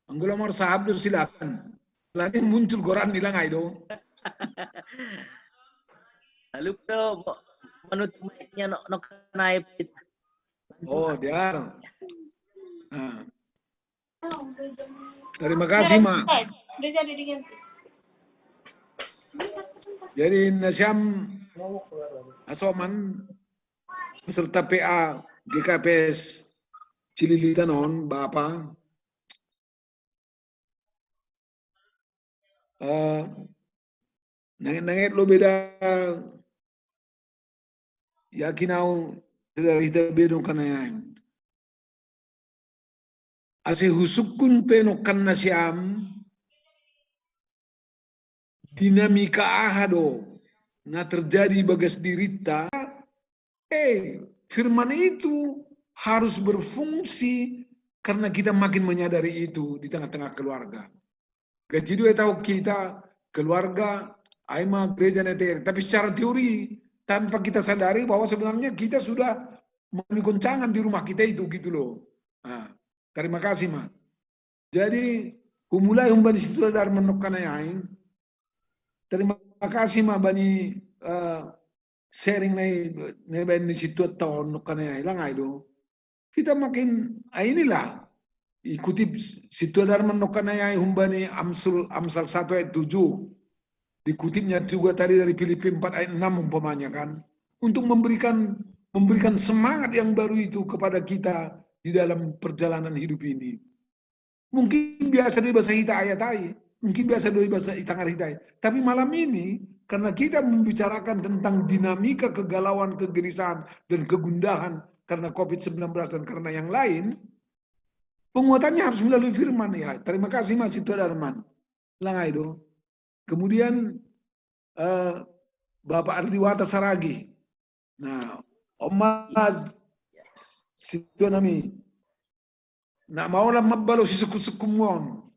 Anggo nomor sahab do silakan. Lani muncul goran ni lang ai do. Lalu do menutup mic-nya no, no kenai. Oh, dia. Nah. Terima kasih, Ma. Udah jadi diganti. Jadi nasiam asoman beserta P A G K P S Cililitan on, Bapak. Uh, nanget-nanget lo beda yakin au dari hita bedo kanayai. Ase husukkun pe nongkan nasiam dinamika aha do na terjadi bagas dirita. Eh, firman itu harus berfungsi karena kita makin menyadari itu di tengah-tengah keluarga. Gaji dua tahu kita keluarga, ai ma gereja na teori. Tapi secara teori tanpa kita sadari bahwa sebenarnya kita sudah mengalami goncangan di rumah kita itu gitu loh. Nah, terima kasih, Ma. Jadi humulai humbani situasi dari menokkan ai. Terima kasih, Ma, bani uh, sharing nai nai bani situasi tahun nokkan ai lang ai do. Kita makin ah, inilah ikutip Sintua Darman nokkanai ai humbani Amsul, Amsal satu ayat tujuh. Dikutipnya juga tadi dari Filipi empat ayat enam umpamanya kan. Untuk memberikan memberikan semangat yang baru itu kepada kita di dalam perjalanan hidup ini. Mungkin biasa doi bahasa hita ayat ai, mungkin biasa doi bahasa itangari hita ai. Tapi malam ini, karena kita membicarakan tentang dinamika kegalauan, kegelisahan, dan kegundahan karena covid sembilan belas dan karena yang lain, penguatannya harus melalui firman. Ya, terima kasih Mas Sintua Darman. Langai do. Kemudian eh, Bapak Ardiwata Saragi. Nah, Oma Sintua nami. Nak maulah mabbalo si suku-suku mon.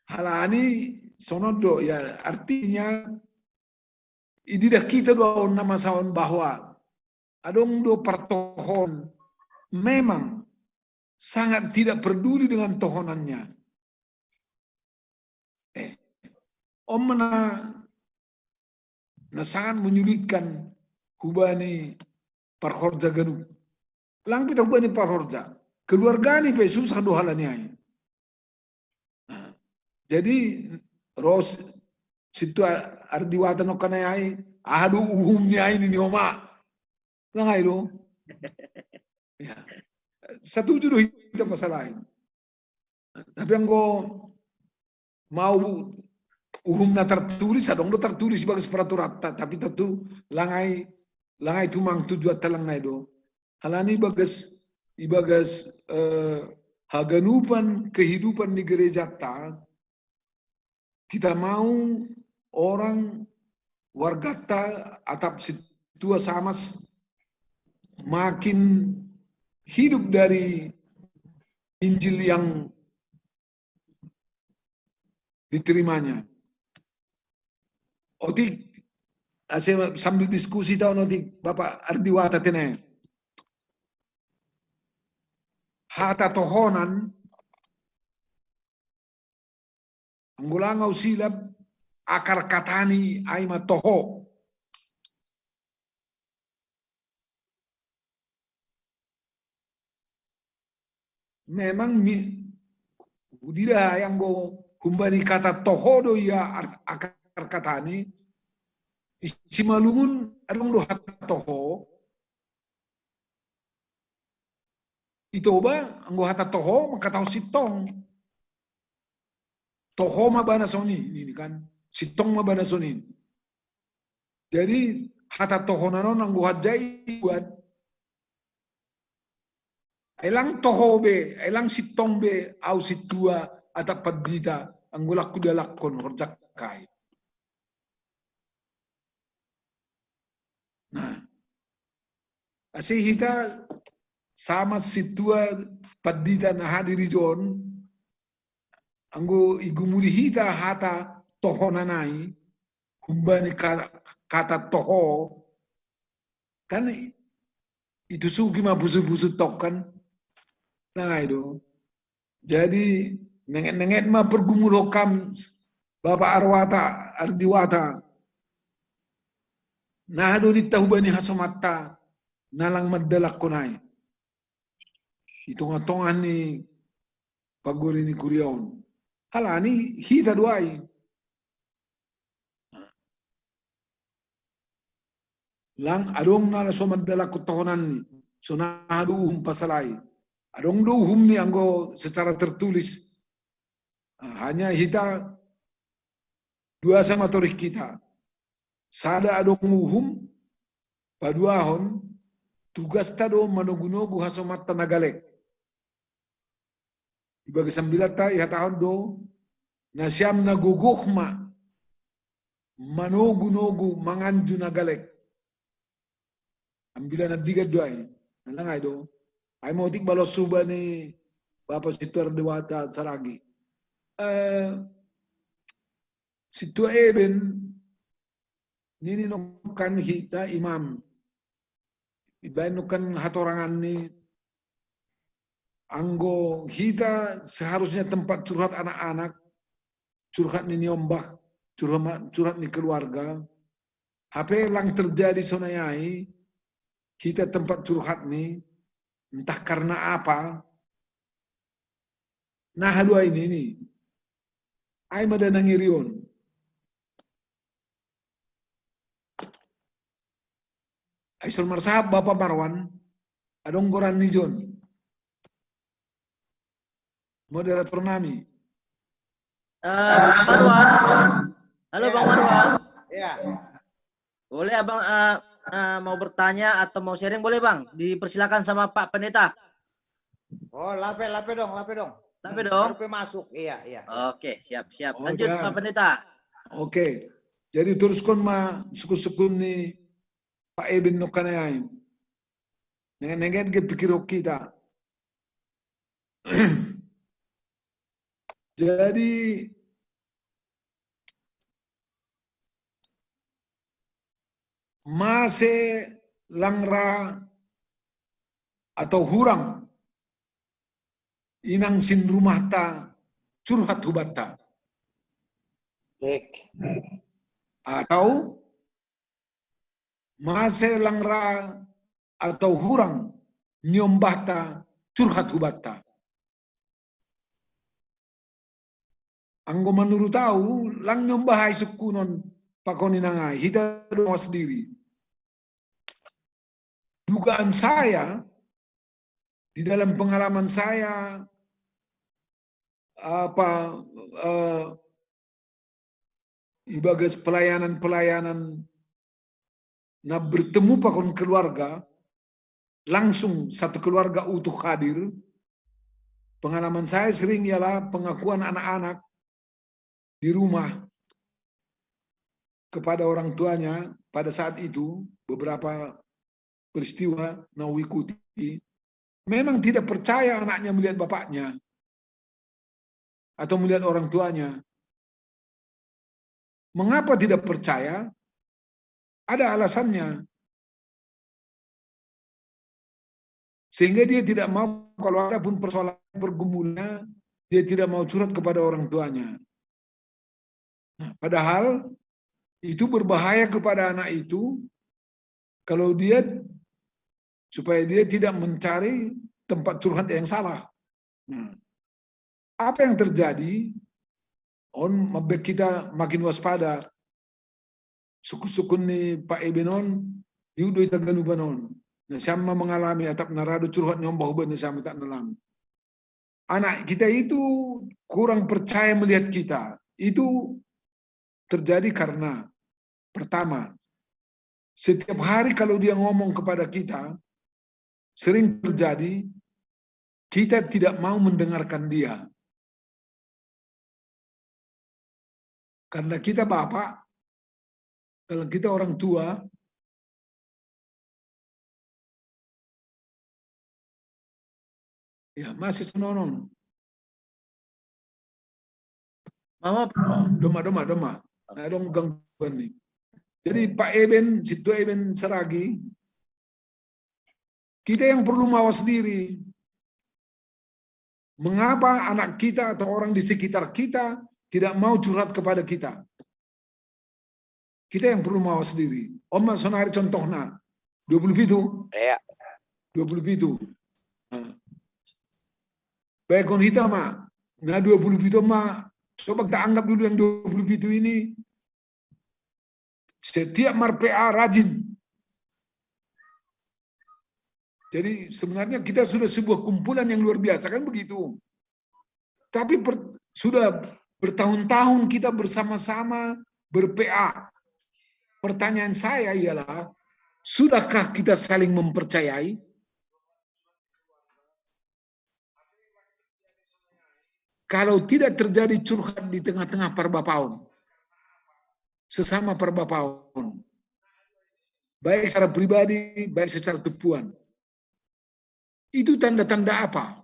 Halani sonodo ya, artinya ididah kita dua nama saon bahwa adong do partohon memang sangat tidak peduli dengan tohonannya. Eh, om mana na sangat menyulitkan hubani parhorja ganup. Lang pita hubani parhorja. Keluarga ni pe susah do halani ai. Nah, jadi ros situ Ardiwata nokkanai ai, aha do uhum ni ai ni oma. Lang ai do. Ya. Setuju do kita pasal lain. Tapi anggo mau uhum na tertulis, adong do tertulis ibagas peraturan, tapi tentu langai langai tumang tujuan talang nai do. Halani ibagas ibagas eh, haganupan kehidupan di gereja ta, kita mau orang wargata atap situa samas makin hidup dari Injil yang diterimanya. Otik, sambil diskusi tahu nanti Bapak Ardiwata tene. Hata tohonan Anggulangau silap akar katani ai ma toho. Memang mi, udira yang go humbani kata toho do ia akar katani. Isi malungun adong do hata toho. Itoba anggo hata toho mangkatahon sintong. Toho ma bana soni ini kan. Sintong ma bana soni. Jadi hata toho nanon anggo hajai buat. Elang toho be, elang sintong be, au situa atap pandita anggo lakku dalakkon horjakkai. Nah, asi hita sama situa pandita na hadir ijon, anggo igumuli hita hata toho nanai, humbani kata toho, kan itu sugi ma busu-busu tokkan, nah itu. Jadi nenget-nenget ma pergumulo kam Bapak Arwata, Ardiwata. Nah do nitta hubani hasomatta nalang mandalakkonai. Di tongah-tongah ni pagori ni kuriaon. Halani hita duai. Lang adong na so mandalakko tohonan ni. So na do uhum pasalai. Adong do uhum ni anggo secara tertulis. Hanya hita dua sama torih kita. Sada adong uhum, paduahon, tugasta do manogu-nogu hasomatta na galek. Ibagas sambilatta ihatahon do, nasiam na gogoh ma manogu-nogu manganju na galek. Ambilan na digat do ai. Nanang ai do. Ai motik balos suba ni Bapak Situa Dewata Saragi. Eh, Situa Eben nini nokkan hita imam. Ibaen nokkan hatorangan ni anggo hita seharusnya tempat curhat anak-anak, curhat ni niombah, curhat, curhat ni keluarga. Hape lang terjadi sonai ai, hita tempat curhat ni, entah karena apa, Nah, dua ini, ini. Ai mada nangirion. Ai sol marsahap Bapak Marwan, adong goran ni John. Moderator nami. Eh, Bang Marwan. Halo Bang Marwan. Ya. Boleh Abang eh, eh, mau bertanya atau mau sharing, boleh Bang? Dipersilakan sama Pak Pendeta. Oh, lape, lape dong, lape dong. Lape dong. Baru pe masuk, iya, iya. Oke, siap, siap. Oh, Lanjut ya. Pak Pendeta. Oke. Jadi teruskan ma sukun-sukun ni Pak Eben no kanai. Nengen-nengen ke pikir kita. Jadi mase langra atau hurang inang sin rumahta curhat hubatta. Baik. Atau mase langra atau hurang niombahta curhat hubatta. Anggo manurut au, lang niombah ai sukkunon pakon inang ai, hita do mawas diri. Dugaan saya, di dalam pengalaman saya, apa eh, ibagas pelayanan-pelayanan na bertemu pakon keluarga, langsung satu keluarga utuh hadir. Pengalaman saya sering ialah pengakuan anak-anak di rumah kepada orang tuanya pada saat itu, beberapa peristiwa na huikuti, memang tidak percaya anaknya melihat bapaknya atau melihat orang tuanya. Mengapa tidak percaya? Ada alasannya. Sehingga dia tidak mau, kalau ada pun persoalan pergumulannya, dia tidak mau curhat kepada orang tuanya. Nah, padahal itu berbahaya kepada anak itu kalau dia, supaya dia tidak mencari tempat curhat yang salah. Nah, apa yang terjadi? On, mabek kita makin waspada. Sukun-sukun ni Pak Eben on, diudo ita ganupan on. Na siam ma mengalami atap na ra do curhat niombah hubahen na siam atap na lam. Anak kita itu kurang percaya melihat kita. Itu terjadi karena, pertama, setiap hari kalau dia ngomong kepada kita, sering terjadi kita tidak mau mendengarkan dia. Karena kita bapak, kalau kita orang tua, ya masih senonon. Mama, Oh, doma, doma, doma. Nah, dong gangguan nih. Jadi Pak Eben, Situ Eben Saragi, kita yang perlu mawas diri. Mengapa anak kita atau orang di sekitar kita tidak mau curhat kepada kita? Kita yang perlu mawas diri. Oma sonari contohna, dua puluh pitu. Iya. Dua puluh pitu. Nah. Baik, kon hita ma. Nah, dua puluh pitu ma. Coba kita anggap dulu yang dua puluh pitu ini. Setiap mar-P A rajin. Jadi sebenarnya kita sudah sebuah kumpulan yang luar biasa, kan begitu. Tapi per, sudah bertahun-tahun kita bersama-sama ber-P A. Pertanyaan saya ialah, sudahkah kita saling mempercayai? Kalau tidak terjadi curhat di tengah-tengah parbapaon, sesama parbapaon, baik secara pribadi, baik secara tumpuan, itu tanda-tanda apa?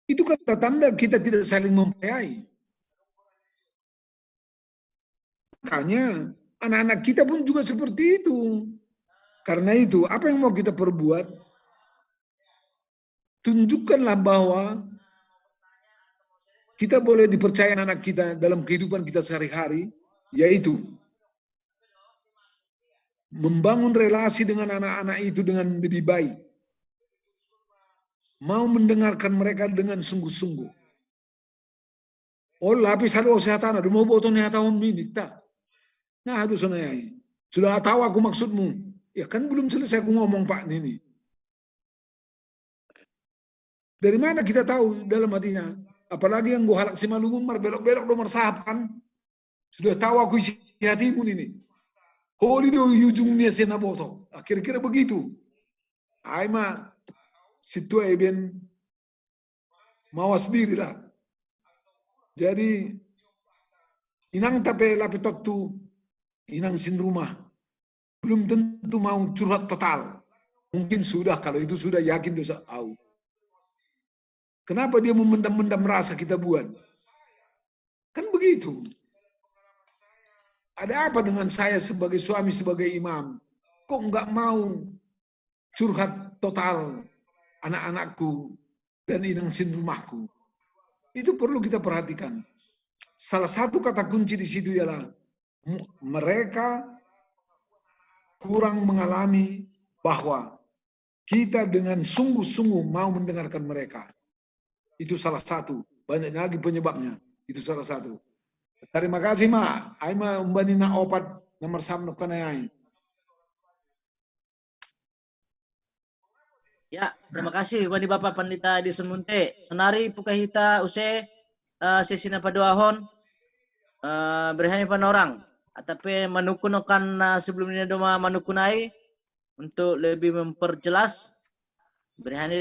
Itu kan tanda-tanda kita tidak saling mempercayai. Makanya anak-anak kita pun juga seperti itu. Karena itu, apa yang mau kita perbuat? Tunjukkanlah bahwa kita boleh dipercaya anak kita dalam kehidupan kita sehari-hari, yaitu membangun relasi dengan anak-anak itu dengan lebih baik. mau mendengarkan mereka dengan sungguh-sungguh. Oh, lapis hadu sehatana, duma boto ni hatahon minit ta. Nah, hadu sonai. Sudah tahu aku maksudmu. Ya kan belum selesai aku ngomong, Pak, ini. Dari mana kita tahu dalam hatinya? Apalagi yang gue halak si malumun marbelok-belok do marsahap kan. Sudah tahu aku isi hatimu ini. Holi do ujungnya sena boto. Ah, kira-kira begitu. Ai ma situa eben mawas diri lah. Jadi inang tape lape tontu inang sin rumah. Belum tentu mau curhat total. Mungkin sudah, kalau itu sudah yakin dosa au. Kenapa dia memendam-mendam rasa kita buat? Kan begitu. Ada apa dengan saya sebagai suami, sebagai imam? Kok nggak mau curhat total anak-anakku dan inang sin rumahku? Itu perlu kita perhatikan. Salah satu kata kunci di situ ialah mu- mereka kurang mengalami bahwa kita dengan sungguh-sungguh mau mendengarkan mereka. Itu salah satu. Banyak lagi penyebabnya. Itu salah satu. Terima kasih, Ma. Ai ma umbani na opat na marsahap nangkin ai. Ya, terima kasih bani Bapak Pandita Edison Munte. Sonari buka hita use, eh, sesi na paduahon, eh, bere hami panorang. Atape manungkun kan, eh, sebelum ini doma manungkun ai untuk lebih memperjelas, bere hami,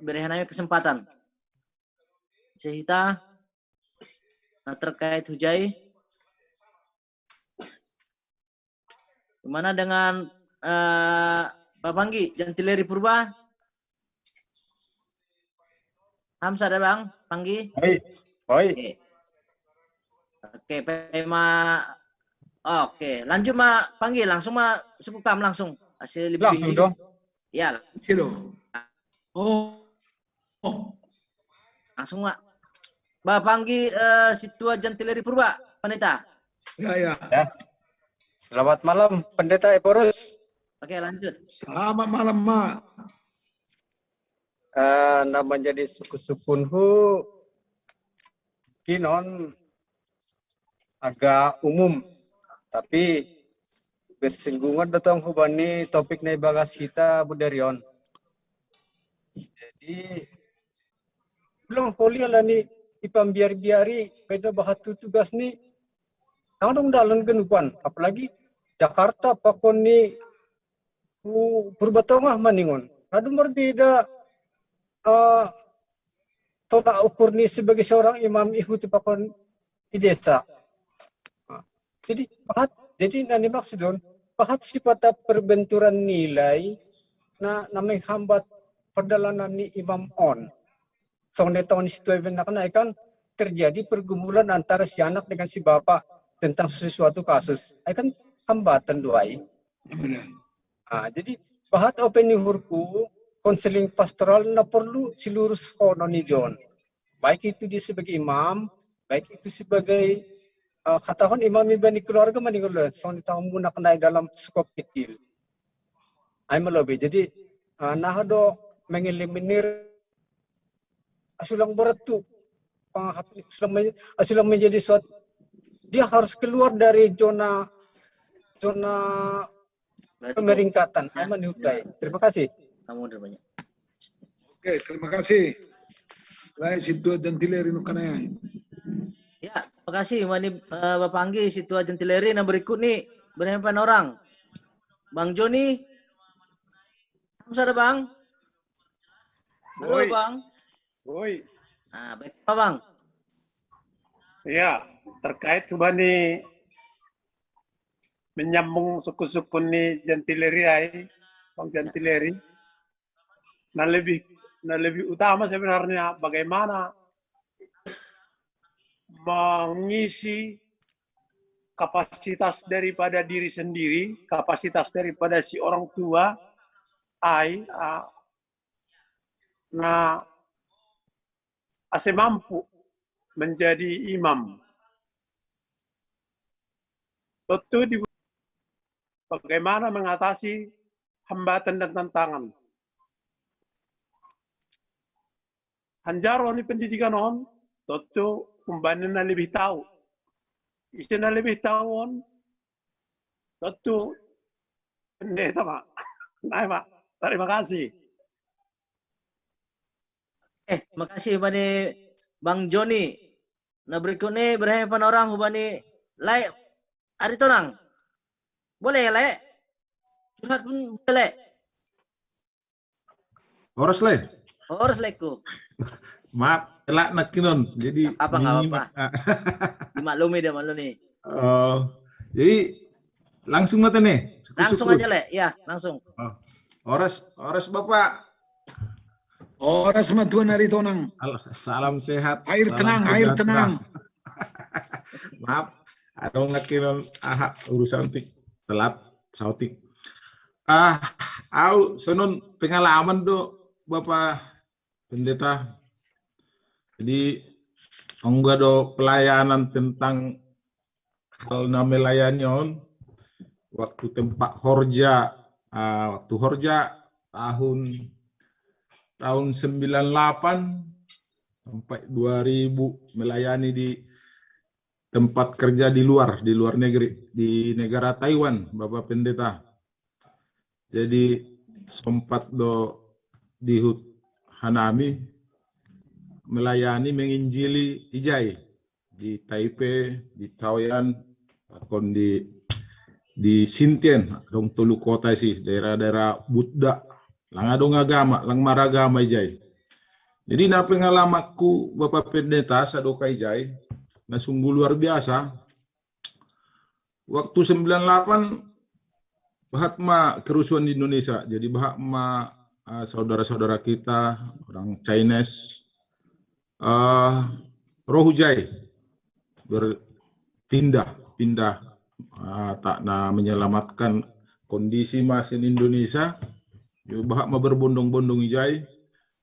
bere hami kesempatan. Sesi hita, eh, terkait hujai. Gimana dengan, eh, Pak Panggi, Jantileri Purba? Hamsa ada Bang Panggi? Oi, oi. Oke. Oke, Pema. Oke, lanjut ma Panggi, langsung ma suku kam langsung. Hasil lebih Langsung tinggi. Dong. Ya, Silo. Oh. Oh. Langsung ma. Ba Panggi, eh, situa Jantileri Purba, Pandita. Ya, ya. Ya. Selamat malam, Pendeta Ephorus. Oke, lanjut. Selamat malam, Ma. Eh, na manjadi suku-sukunhu kinon agak umum, tapi bersinggungan dotong hubani topik na ibagas hita buderion. Jadi, ulang holi alani ipambiar-biari, beda bahatu tugas ni, tangdong dalan genupan, apalagi Jakarta pakon ni Pu-, Purba Tongah maningon. Aduh, berbeda, eh, tolak ukur ni sebagai seorang imam ihu tu pakon di desa. Nah, jadi, pahat, jadi na nimaksudon, pahat sipata perbenturan nilai na, na menghambat pardalanan ni imam on. Songon na tahu ni situa iban nakkin ai kan terjadi pergumulan antara si anak dengan si bapak tentang sesuatu kasus. Ai kan hambatan do ai. Benar. Ah, jadi, pahat ope ni uhurku, konseling pastoral na perlu silurushon on i John. Baik itu dia sebagai imam, baik itu sebagai, eh, hatahon imam iban ni keluarga maningon, songon na tahu muna nakkin ai dalam skop kecil. Ai ma lobei. Jadi, eh, na aha do mengeliminir, ah, sulang berat tu. Ah, sulang men-, ah, sulang menjadi suatu, dia harus keluar dari zona, zona Berarti pemeringkatan. Ya, Ai ma ni uhurku ya. Ai. Terima kasih. Kamu udah banyak. Oke, terima kasih. Baik, situa Jantileri nangkin ai. Ya, terima kasih Wani, eh, Bapak Anggi, situa Jantileri. Nah, berikut nih, berapa orang? Bang Joni. Hamsa ada, Bang? Halo, Woi. Bang. Woi, Nah, baik, Pak Bang. Ya, terkait hubani menyambung suku-suku ni Jantileri ai, Bang Jantileri. Nah, lebih, nah, lebih utama sebenarnya bagaimana mengisi kapasitas daripada diri sendiri, kapasitas daripada si orang tua, ai, ah, na ase mampu menjadi imam. Tentu di bagaimana mengatasi hambatan dan tantangan. hanjaro ni pendidikan on, tontu umbanin na lebih tahu. Isi na lebih tahu on, tontu pendeta, Mak. Nah, Mak. Terima kasih. Eh, makasih bani Bang Joni. Nah, berikutnya berakhir orang hubani Lai Aritonang. Boleh, Lai? Curhat pun boleh, Lai? Horas, Lai. Horas, Lai, ku. Maaf, telat nak kinon. Jadi apa, nggak apa-apa. Dimaklumi dia, maklumi. Uh, jadi langsung mata nih. Langsung aja, Lai. Ya, langsung. Oh. Horas, horas Bapak. Horas ma Tuan Aritonang. Salam sehat. Air tenang, air tenang. Maaf, adong laki non aha urusan tik telat sautik. Ah, au sonon pengalaman do Bapak Pendeta. Jadi, ongga do pelayanan tentang hal na melayani on, waktu tempat horja, uh, waktu horja tahun tahun sembilan delapan sampai dua ribu melayani di tempat kerja di luar, di luar negeri, di negara Taiwan, Bapak Pendeta. Jadi sempat do dihut hanami melayani menginjili ijai di Taipei, di Taoyuan, akon di di Sintien, dong tolu kota sih, daerah-daerah Buddha. Lang adong agama, lang maragama ijai. Jadi na pengalamanku Bapak Pendeta sadoka ijai, na sungguh luar biasa. Waktu sembilan delapan bahat ma kerusuhan di Indonesia. Jadi bahat ma uh, saudara-saudara kita orang Chinese uh, roh ijai berpindah pindah uh, tak na menyelamatkan kondisi masin Indonesia. Bahat ma berbondong-bondong ijai.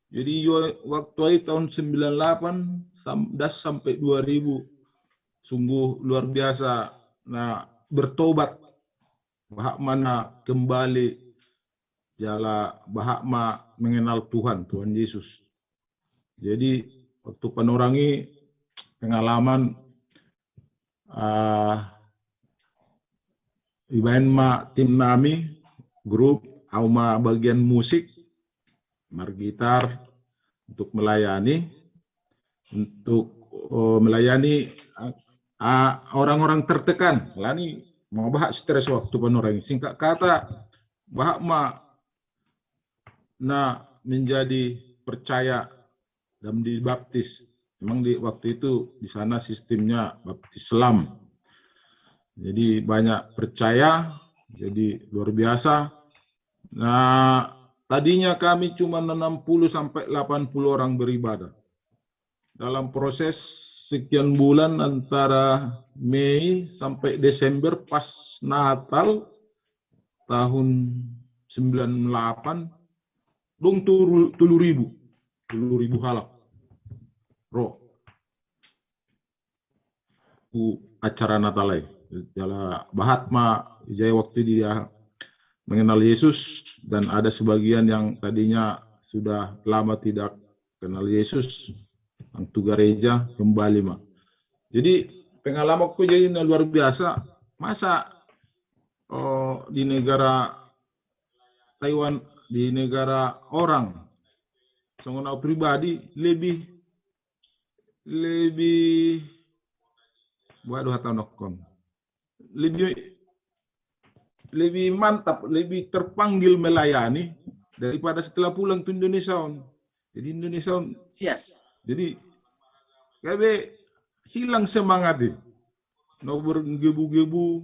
Jadi waktu ai tahun sembilan delapan das sampai dua ribu sungguh luar biasa na bertobat, bahat ma na kembali jala bahat ma mengenal Tuhan, Tuhan Yesus. Jadi waktu panorangi pengalaman uh, ibaen ma tim nami grup, au ma bagian musik, margitar untuk melayani untuk uh, melayani orang-orang uh, orang-orang tertekan. Lani mau bahat stres waktu panorangi. Singkat kata, bahat ma na menjadi percaya dan dibaptis. Memang di waktu itu di sana sistemnya baptis Islam. Jadi banyak percaya, jadi luar biasa. Nah, tadinya kami cuma enam puluh sampai delapan puluh orang beribadah. Dalam proses sekian bulan antara Mei sampai Desember pas Natal tahun sembilan delapan dong tulu ribu, tulu ribu halak. Ro. Ku acara Natal ai. Jala bahat ma ijai waktu dia mengenal Yesus dan ada sebagian yang tadinya sudah lama tidak kenal Yesus, yang tu gereja kembali ma. Jadi pengalamanku jadi na luar biasa. Masa oh, di negara Taiwan, di negara orang, songon au pribadi lebih lebih waduh atau nokon lebih lebih mantap, lebih terpanggil melayani daripada setelah pulang ke Indonesia on. Jadi Indonesia on. Yes. Jadi gabe hilang semangat deh. No bergebu-gebu.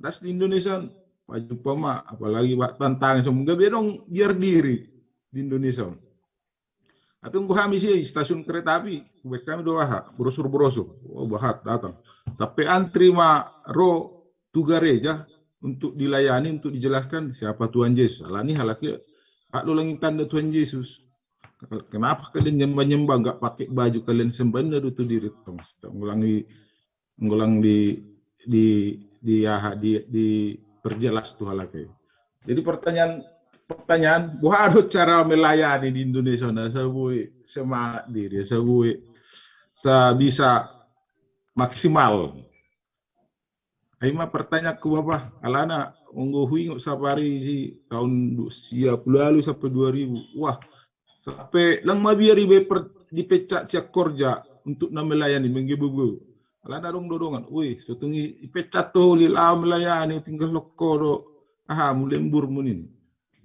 Das di Indonesia on. Pajumpa ma, apalagi bak tantangan. Semoga bedong biar diri di Indonesia on. Tapi unggu hami sih stasiun kereta api, kubek kami doa ha, brosur-brosur. Oh, bahat datang. Sampai antri ma ro tu gereja untuk dilayani, untuk dijelaskan siapa Tuhan Yesus. Alani halaknya hak lo langin tanda Tuhan Yesus. Kenapa kalian nyembah-nyembah nggak pakai baju kalian sembah ini tu diri tong. Ngulangi ngulang di di di ya di, di perjelas tuh halaknya. Jadi pertanyaan Pertanyaan, buha do cara melayani di Indonesia na sabui semangat diri, sabui sa bisa maksimal. Ai ma pertanyaan ku bapa, alana onggo huingot sapari si tahun du-, sia puluh lalu sampai dua ribu. Wah, sampai lang mabiar ibe per-, dipecat siak korja untuk na melayani menggebu-gebu. Alana dong dodongan, wih, sotung i-, dipecat tu lila melayani tinggal lokko do. Aha, mulembur munin.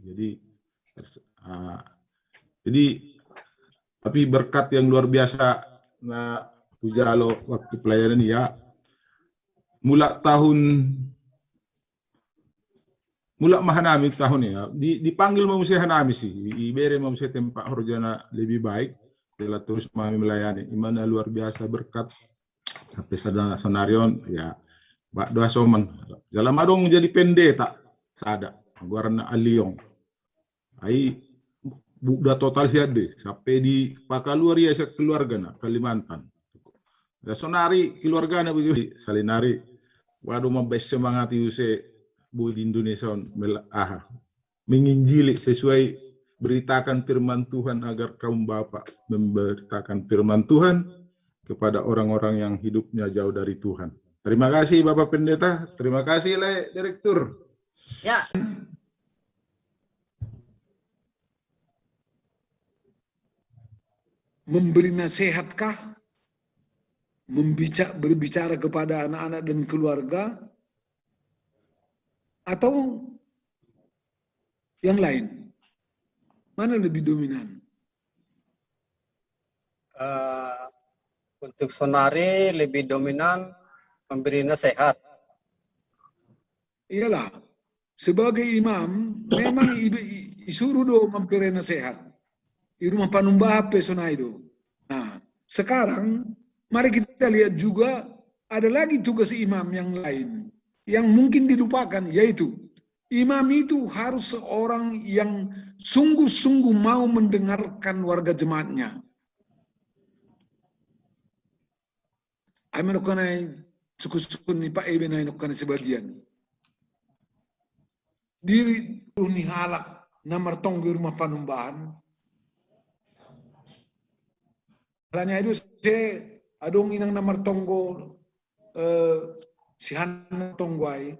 Jadi, ah, jadi, tapi berkat yang luar biasa na hujalo waktu pelayanan ya. Mula tahun, mula mahanami tahun ya, di, dipanggil manusia hanami sih, di, diberi manusia tempat horjana lebih baik, telah terus kami melayani. Imana luar biasa berkat sampai sada sonarion ya, bak doa soman. Jala madong jadi pendeta, sada, guarna Aliong. Ai buda total hiade, sampai di pakaluar ia sa keluarga na Kalimantan. Da sonari keluarga na begitu, salinari. Waduh, mabes semangat iuse bu di Indonesia on mel-, aha. Menginjili sesuai beritakan firman Tuhan agar kaum bapak memberitakan firman Tuhan kepada orang-orang yang hidupnya jauh dari Tuhan. Terima kasih Bapak Pendeta, terima kasih le Direktur. Ya. Memberi nasihatkah? Membica-, berbicara kepada anak-anak dan keluarga? Atau yang lain? Mana lebih dominan? Eh, untuk sonari lebih dominan memberi nasihat. Iyalah, sebagai imam, memang ibe-, i-, isuruh do mampere nasihat. Di rumah panumbaha pe sonai do. Nah, sekarang mari kita lihat juga ada lagi tugas imam yang lain yang mungkin dilupakan, yaitu imam itu harus seorang yang sungguh-sungguh mau mendengarkan warga jemaatnya. Ai manokanai suku-suku ni Pak Ebe nai nokanai sebagian. Diri ni halak na martonggo i rumah panumbahan. Alani ai do se adong inang na martonggo, eh, si Hana martonggo ai.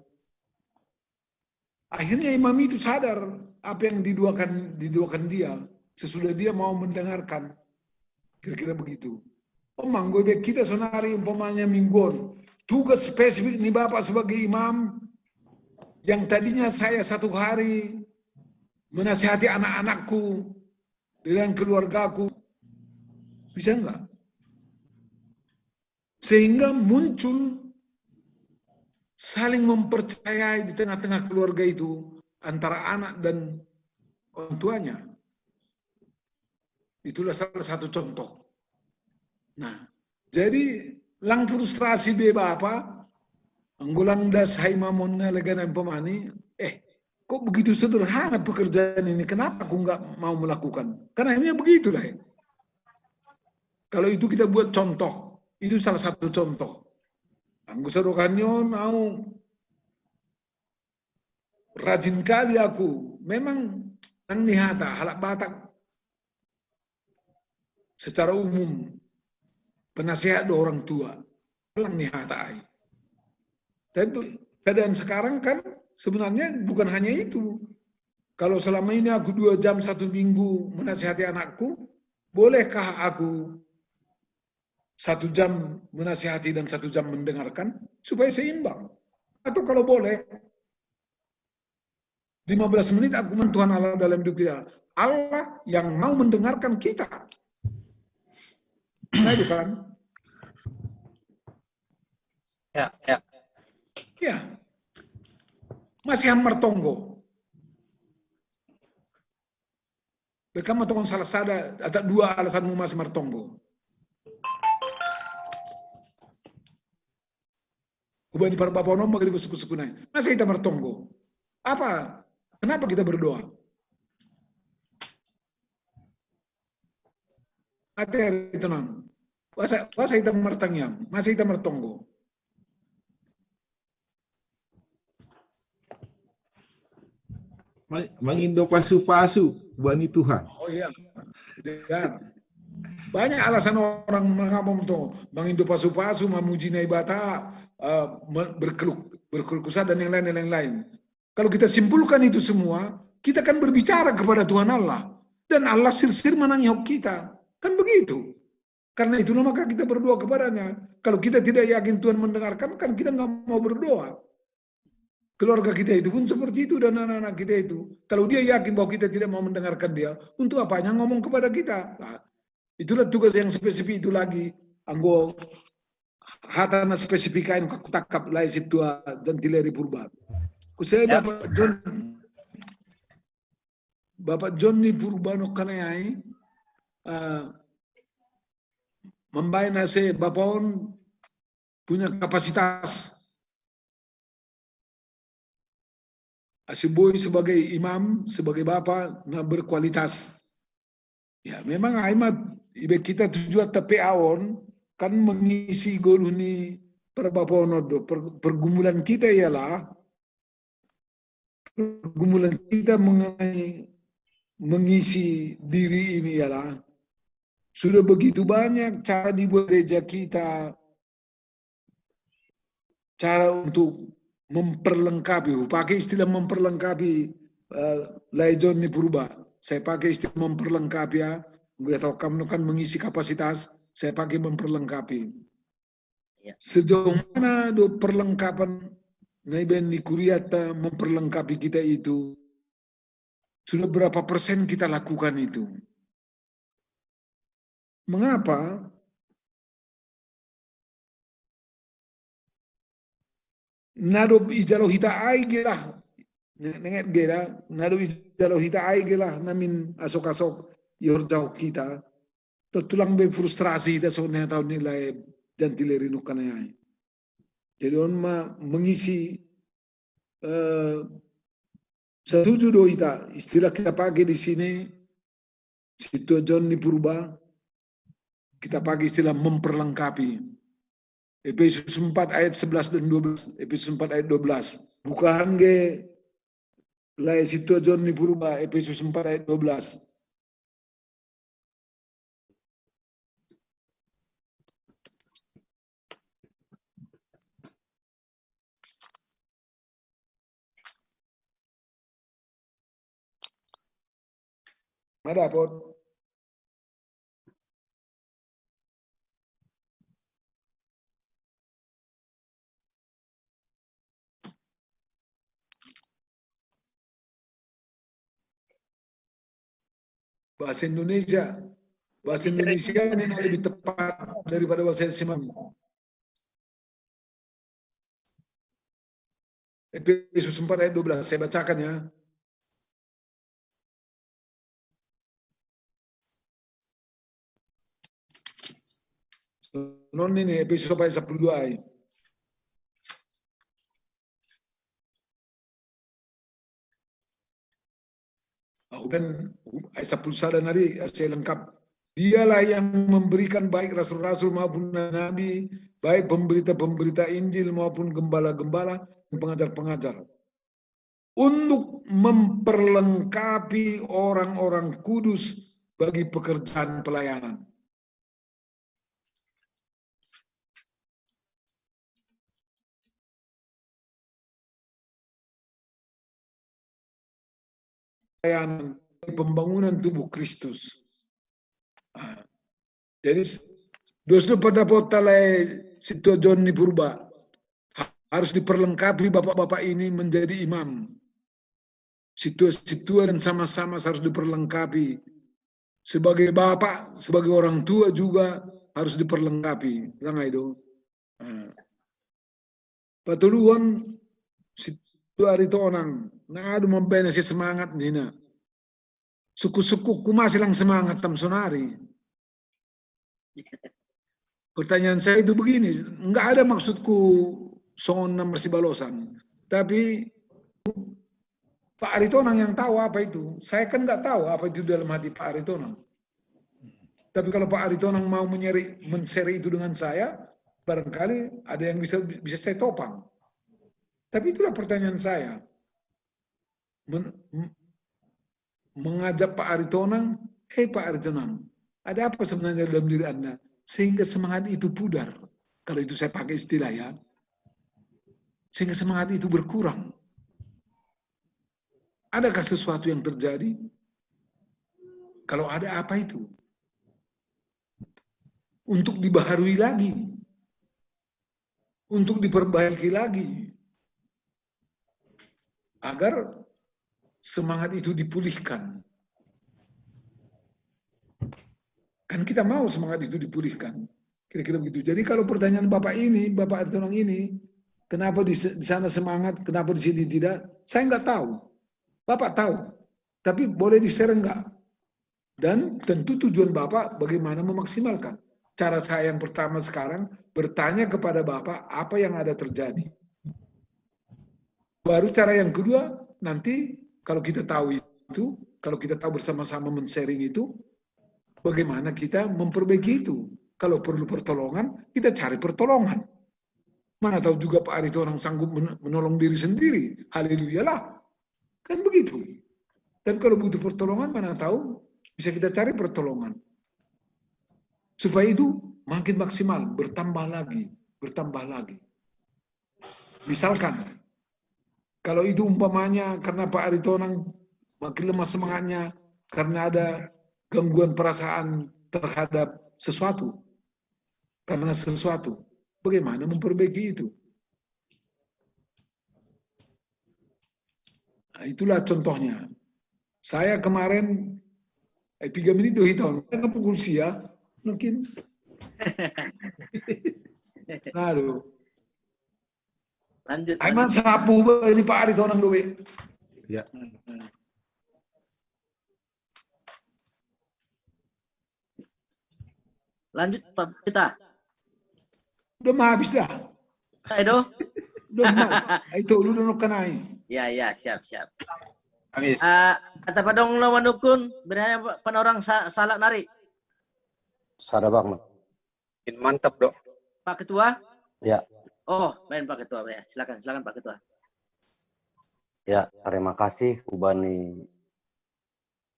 Akhirnya imam itu sadar apa yang diduakan, diduakan dia sesudah dia mau mendengarkan. Kira-kira begitu. Oh, manggo be kita sonari umpamanya mingguan. Tugas spesifik ni Bapak sebagai imam yang tadinya saya satu hari menasihati anak-anakku dan keluargaku. Bisa enggak? Sehingga muncul saling mempercayai di tengah-tengah keluarga itu antara anak dan orang tuanya. Itulah salah satu contoh. Nah, jadi lang frustrasi be bapa, anggo lang das hai mamonna leganan pemani, eh, kok begitu sederhana pekerjaan ini, kenapa aku nggak mau melakukan? Karena ini begitulah. Ya. Kalau itu kita buat contoh, itu salah satu contoh. Anggo sadokannyo, au rajin kali aku. Memang nang ni hata halak Batak secara umum penasehat do orang tua. Lang ni hata ai. Tapi keadaan sekarang kan sebenarnya bukan hanya itu. Kalau selama ini aku dua jam satu minggu menasihati anakku, bolehkah aku satu jam menasihati dan satu jam mendengarkan supaya seimbang? Atau kalau boleh, lima belas menit aku men Tuhan Allah dalam hidup kita. Allah yang mau mendengarkan kita. Nah, itu kan? Ya, ya. Ya. Masih hamar tonggo. Bekam atau salah sada atau dua alasanmu masih martonggo. Ubani parbapono magari suku-suku naik. Masa kita martonggo? Apa? Kenapa kita berdoa? Ate hari tenang. Masa, masa kita martangiang, masa kita martonggo. Mangindo pasu-pasu bani Tuhan. Oh iya. Dan banyak alasan orang mengapa untuk mangindo pasu-pasu, mamuji Naibata, uh, berkeluh berkeluh kesah dan yang lain-lain. Kalau kita simpulkan itu semua, kita akan berbicara kepada Tuhan Allah dan Allah sirsir manang yok kita. Kan begitu. Karena itulah maka kita berdoa kepadanya. Kalau kita tidak yakin Tuhan mendengarkan, kan kita nggak mau berdoa. Keluarga kita itu pun seperti itu dan anak-anak kita itu. Kalau dia yakin bahwa kita tidak mau mendengarkan dia, untuk apanya ngomong kepada kita? Nah, itulah tugas yang spesifik itu lagi. Anggo hatana spesifik kain aku takap lai situa Jantileri Purba. Kusai ya. Bapak John, Bapak John ni Purba no kanayai, uh, membayar nasi Bapak on punya kapasitas. Asi boi sebagai imam, sebagai bapa na berkualitas. Ya, memang ai ma ibe kita tujuan tapi aon kan mengisi goluh ni perbapono do. Per, pergumulan kita ialah pergumulan kita mengenai mengisi diri ini ialah sudah begitu banyak cara dibuat gereja kita cara untuk memperlengkapi. Pakai istilah memperlengkapi uh, Laijon ni Purba. Saya pakai istilah memperlengkapi ya. Gue tahu kamu kan mengisi kapasitas. Saya pakai memperlengkapi. Ya. Sejauh mana do perlengkapan Naiben di Kuriata memperlengkapi kita itu? Sudah berapa persen kita lakukan itu? Mengapa? Nado ijalo hita ai gelah nenget gera nado ijalo hita ai gelah namin asok-asok yor jauh kita. Tulang be frustrasi hita so ne tahun nilai Jantileri no kanai ai. Jadi on ma mengisi uh, setuju do ita istilah kita pakai di sini situa John ni Purba kita pakai istilah memperlengkapi. Efesus empat ayat sebelas dan dua belas. Efesus empat ayat dua belas. Buka hangge lai situa John ni Purba Efesus empat ayat dua belas. Madapot. Bahasa Indonesia. Bahasa Indonesia ini lebih tepat daripada bahasa Simang. Efesus empat ayat dua belas, saya bacakan ya. Non ini Efesus empat ayat sepuluh dua. Aku kan ayat sepuluh sada nari saya lengkap. Dialah yang memberikan baik rasul-rasul maupun nabi, baik pemberita-pemberita Injil maupun gembala-gembala dan pengajar-pengajar untuk memperlengkapi orang-orang kudus bagi pekerjaan pelayanan. Pelayanan pembangunan tubuh Kristus. Jadi dos do pada pota lai situa John ni Purba harus diperlengkapi bapak-bapak ini menjadi imam. Situa-situa dan sama-sama harus diperlengkapi. Sebagai bapak, sebagai orang tua juga harus diperlengkapi. Langai do. Patuluhon situa Aritonang, nado mambena si semangat nina. Suku-suku ku masih lang semangat tam sonari. Pertanyaan saya itu begini, nggak ada maksudku songon na marsibalosan. Tapi Pak Aritonang yang tahu apa itu. Saya kan nggak tahu apa itu dalam hati Pak Aritonang. Tapi kalau Pak Aritonang mau menyeri, men-share itu dengan saya, barangkali ada yang bisa bisa saya topang. Tapi itulah pertanyaan saya. Men, mengajak Pak Aritonang, "Hei Pak Aritonang, ada apa sebenarnya dalam diri Anda?" Sehingga semangat itu pudar. Kalau itu saya pakai istilah ya. Sehingga semangat itu berkurang. Adakah sesuatu yang terjadi? Kalau ada, apa itu? Untuk dibaharui lagi, untuk diperbaiki lagi, agar semangat itu dipulihkan. Kan kita mau semangat itu dipulihkan. Kira-kira begitu. Jadi kalau pertanyaan Bapak ini, Bapak Aritonang ini, kenapa di, di sana semangat, kenapa di sini tidak? Saya nggak tahu. Bapak tahu. Tapi boleh di-share nggak? Dan tentu tujuan Bapak bagaimana memaksimalkan. Cara saya yang pertama sekarang, bertanya kepada Bapak apa yang ada terjadi. Baru cara yang kedua, nanti kalau kita tahu itu, kalau kita tahu bersama-sama men-sharing itu, bagaimana kita memperbaiki itu. Kalau perlu pertolongan, kita cari pertolongan. Mana tahu juga Pak Aritonang sanggup men-, menolong diri sendiri. Haleluyalah. Kan begitu. Tapi kalau butuh pertolongan, mana tahu bisa kita cari pertolongan. Supaya itu makin maksimal, bertambah lagi, bertambah lagi. Misalkan, kalau itu umpamanya karena Pak Aritonang makin lemah semangatnya karena ada gangguan perasaan terhadap sesuatu, karena sesuatu, bagaimana memperbaiki itu? Nah, itulah contohnya. Saya kemarin, eh, tiga menit dua tahun, kan pukul sia, mungkin. Aduh. Lanjut. Aiman sapu ini Pak Aritonang dulu. Ya. Lanjut Pak kita. Udah mau habis dah. Ayo. Udah mau. Itu lu udah kenai. Ya, ya, siap, siap. Habis. Ah, kata padong lo manukun, berhanya pan orang sa salah nari. Sada bang. Makin mantap, Dok. Pak Ketua? Ya. Oh, lain Pak Ketua ya. Silakan, silakan Pak Ketua. Ya, terima kasih Ubani,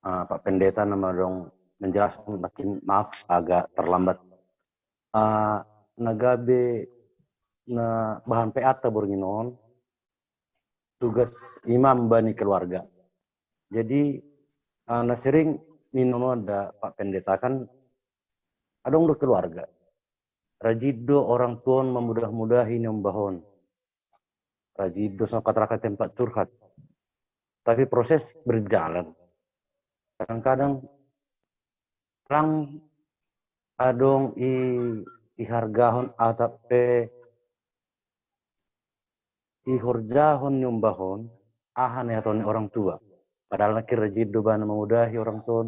ah, Pak Pendeta nama dong menjelaskan, makin maaf agak terlambat. Ah, nagabe na bahan P A ta bornginon tugas imam bani keluarga. Jadi, ah, na sering ninono ada Pak Pendeta kan adong do keluarga. Rajin do orang tuon mamudah-mudahi niombahon. Rajin do songkatarakan tempat curhat. Tapi proses berjalan. Kadang-kadang lang adong i, i hargahon atap pe i horjahon niombahon aha na ihatahon ni orang tua. Padahal nangkin rajin do bana mamudahi orang tuon,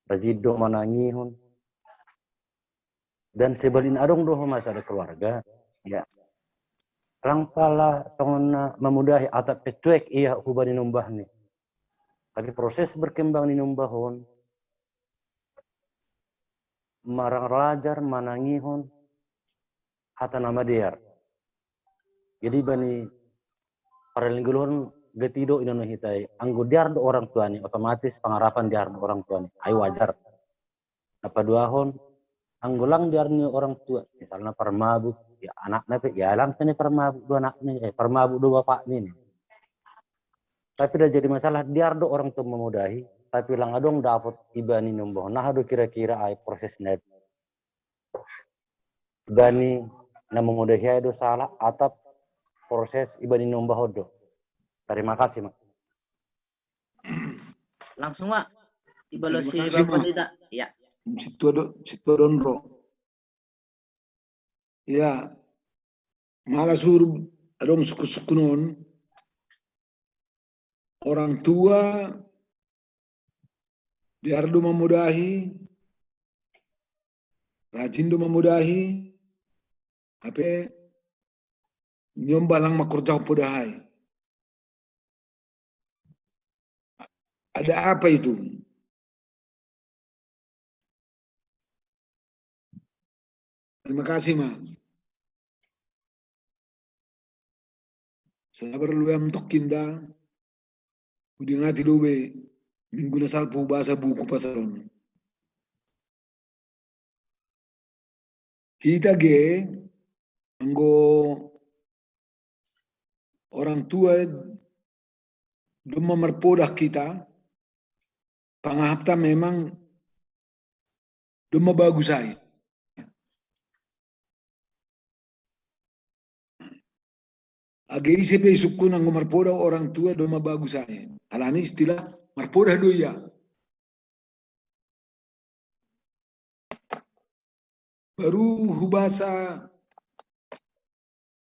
rajin do manangihon. Dan sebalin adong do ho masa ada keluarga, ya. Lang pala songon na mamudahi atap pe cuek ia huba ninombahni. Tapi proses berkembang ninombahon, marang rajar manangihon hata na madear. Jadi bani paralinggulohon gati do inono hitai, anggo dear do orang tuani, otomatis pangarapan dear do orang tuani. Ai wajar. Na paduahon, anggo lang dear ni orang tua, misalna parmabuk, ya anakna pe, ya lang pe ni parmabuk do anakna, eh, parmabuk do bapakna ni. Tapi da jadi masalah, dear do orang tua mamudahi, tapi lang adong dapot iba ninombahon. Nah, do kira-kira ai prosesna. Bani na mamudahi ai do salah atap proses iba ninombahon do. Terima kasih, Mak. Langsung, Mak. Ibalo Terima si kasih, Bapak Mak. Pendeta. Ya. Situa do, situa don ro. Ya. Malah suruh adong suku-sukunon. Orang tua dear do mamudahi, rajin do mamudahi, hape nyombah lang makorjahon podahai. Ada apa itu? Terima kasih, Ma. Sabar lu yang tokin da. Udingati lu be. Minggu na salpu hubasa buku pasal on. Hita ge, anggo orang tua domma marpodah hita, pangahapta memang domma bagus ai. Age ise pe isungkun anggo marpodah orang tua domma bagus ai. Alani istilah marpodah do ia. Baru hubasa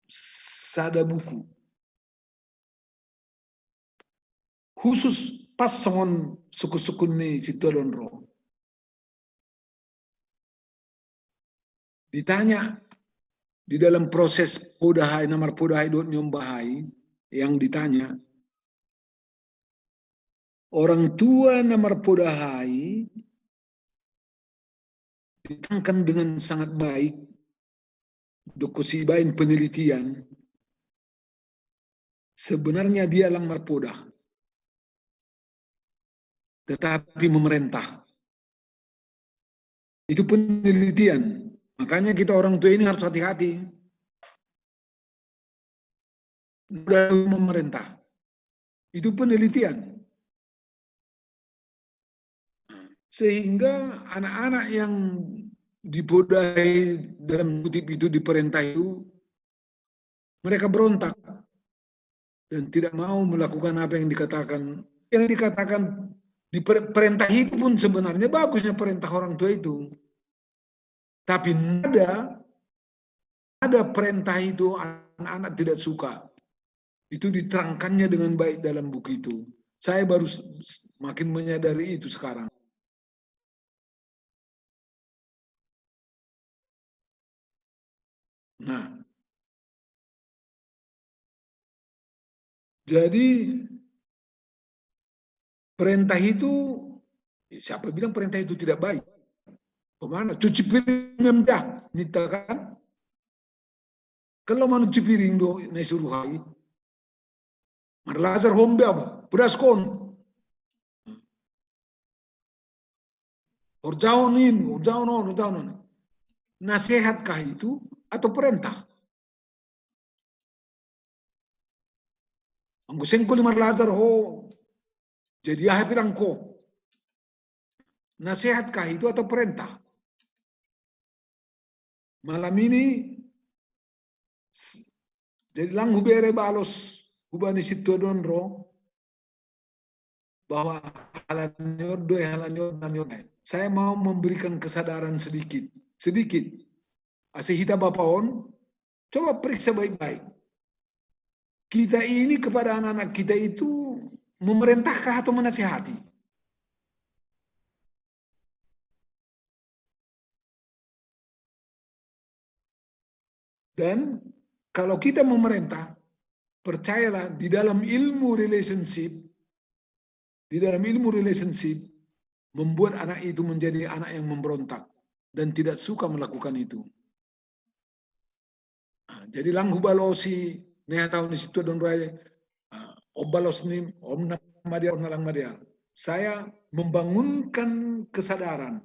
sada buku. Khusus pas songon sungkun-sungkun ni sintua do on ro. Ditanya di dalam proses podah ai, na marpodah ai dohot niombah ai, yang ditanya, orang tua na marpodah ai diterangkan dengan sangat baik, dohot sibaen penelitian, sebenarnya dia lang marpodah, tetapi memerintah. Itu penelitian. Makanya kita orang tua ini harus hati-hati. Udah memerintah. Itu penelitian. Sehingga anak-anak yang dipodahi dalam kutip itu, diperintah itu, mereka berontak dan tidak mau melakukan apa yang dikatakan. Yang dikatakan di per-, perintah itu pun sebenarnya bagusnya perintah orang tua itu. Tapi nada, nada perintah itu anak-anak tidak suka. Itu diterangkannya dengan baik dalam buku itu. Saya baru s-, s-, makin menyadari itu sekarang. Nah, jadi perintah itu, siapa bilang perintah itu tidak baik? Kemana? Cuci piring mem dah, nita kan? Kalau manuci piring do na isuruhai. Marlajar ho mem dah, pudaskon. Horjaon in, horjaon on, horjaon on. Nasehat kah itu atau perintah? Anggo sengkuli marlajar ho, jadi aha pilang ho? Nasehat kah itu atau perintah? Malam ini, s-, jadi lang hubere balos hubani sintua do on ro, bahwa halani on do, halani on, halani on. Saya mau memberikan kesadaran sedikit, sedikit. Asa hita bapa on, coba periksa baik-baik. Kita ini kepada anak-anak kita itu memerintahkah atau menasihati? Dan kalau kita memerintah, percayalah, di dalam ilmu relationship, di dalam ilmu relationship, membuat anak itu menjadi anak yang memberontak dan tidak suka melakukan itu. Ah, jadi lang hubalosi neha tahu ni situ dan rai, ah, obalos ni om na madear, om na lang madear. Saya membangunkan kesadaran,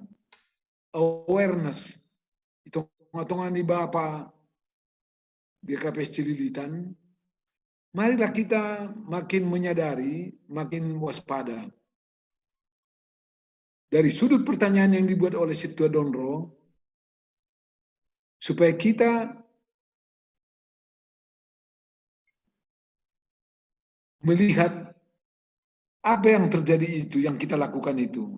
awareness, di tonga-tonga ni bapa G K P S Cililitan. Marilah kita makin menyadari, makin waspada. Dari sudut pertanyaan yang dibuat oleh sintua do on ro, supaya kita melihat apa yang terjadi itu, yang kita lakukan itu.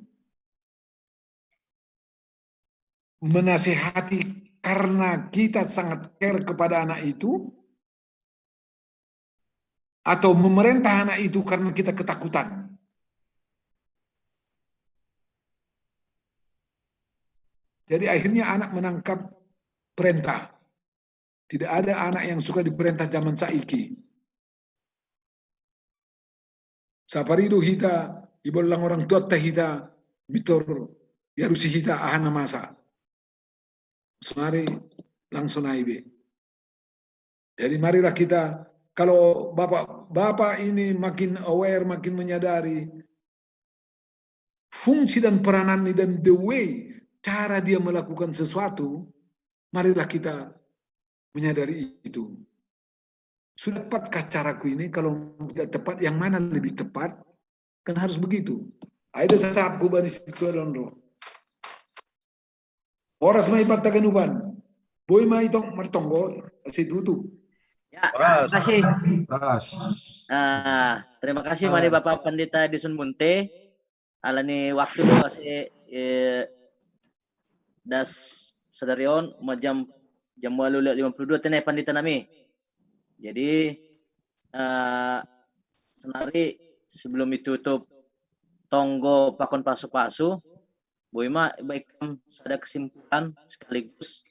Menasehati karena kita sangat care kepada anak itu, atau memerintah anak itu karena kita ketakutan. Jadi akhirnya anak menangkap perintah. Tidak ada anak yang suka diperintah zaman saiki. Sapari do hita, ibolang orang tuanta hita, mitor, iarusi hita aha na masa. Sonari langsung ai be. Jadi marilah kita, kalau bapak-bapak ini makin aware, makin menyadari, fungsi dan peranannya dan the way, cara dia melakukan sesuatu, marilah kita menyadari itu. Sudah tepatkah caraku ini? Kalau tidak tepat, yang mana lebih tepat? Kan harus begitu. Ayo, sasapku bani situ, Dondro. Horas mai Pataganuban. Boi mai tong martonggo, saya tutup. Ya, terima kasih. Ras. Ah, terima kasih mari Bapak Pendeta Edison Munte. Alani waktu do ase eh, das sadari on ma jam jam walu lewat lima puluh dua tene pandita nami. Jadi eh, senari sebelum ditutup tonggo pakon pasu-pasu, boi ma baik sada kesimpulan sekaligus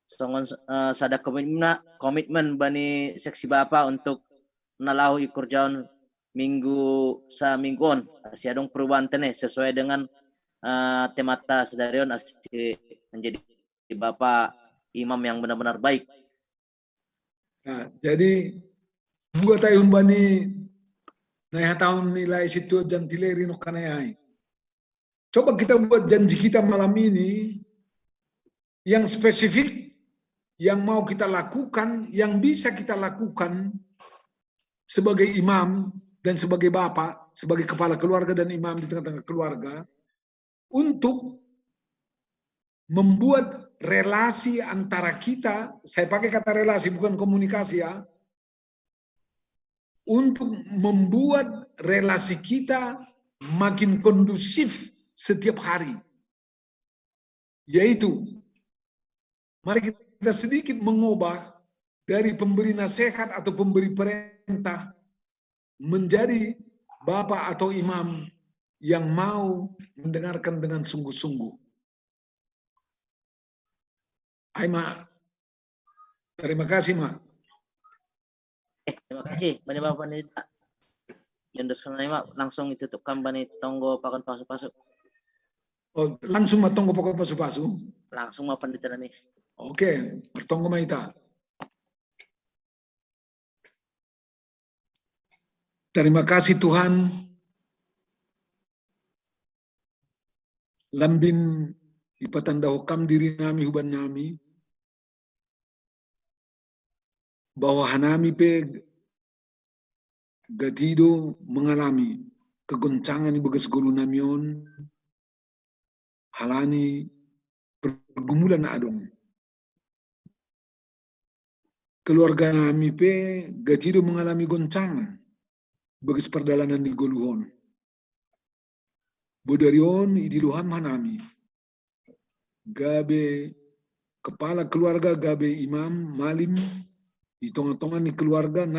songon eh, sada komitmen komitmen bani seksi bapa untuk na laho i korjaon minggu saminggu on, asa adong perubahan tene sesuai dengan eh, temata sadari on, asa menjadi bapa imam yang benar-benar baik. Nah, jadi buat ayo humbani na ihatahon ni lae situ Jantileri no kanai ai. Coba kita buat janji kita malam ini yang spesifik, yang mau kita lakukan, yang bisa kita lakukan sebagai imam dan sebagai bapak, sebagai kepala keluarga dan imam di tengah-tengah keluarga, untuk membuat relasi antara kita, saya pakai kata relasi, bukan komunikasi ya, untuk membuat relasi kita makin kondusif setiap hari. Yaitu, mari kita sedikit mengubah dari pemberi nasihat atau pemberi perintah menjadi bapak atau imam yang mau mendengarkan dengan sungguh-sungguh. Ai ma. Terima kasih ma. Eh, terima kasih bani Bapak Pendeta. Yang dos ma, langsung ditutup kan bani tonggo pakon pasu-pasu. Oh, langsung ma tonggo pakon pasu-pasu. Langsung ma Pendeta nami. Oke, martonggo ma hita. Terima kasih Tuhan. Lambin ipatandahon Kam diri nami huban nami, bahwa hanami pe gati do mengalami kegoncangan di bagas golu nami on, halani pergumulan na adong. Keluarga nami pe gati do mengalami goncangan bagas pardalanan di goluhon. Bodari on idilohon hanami gabe kepala keluarga, gabe imam, malim di tonga-tonga ni keluarga na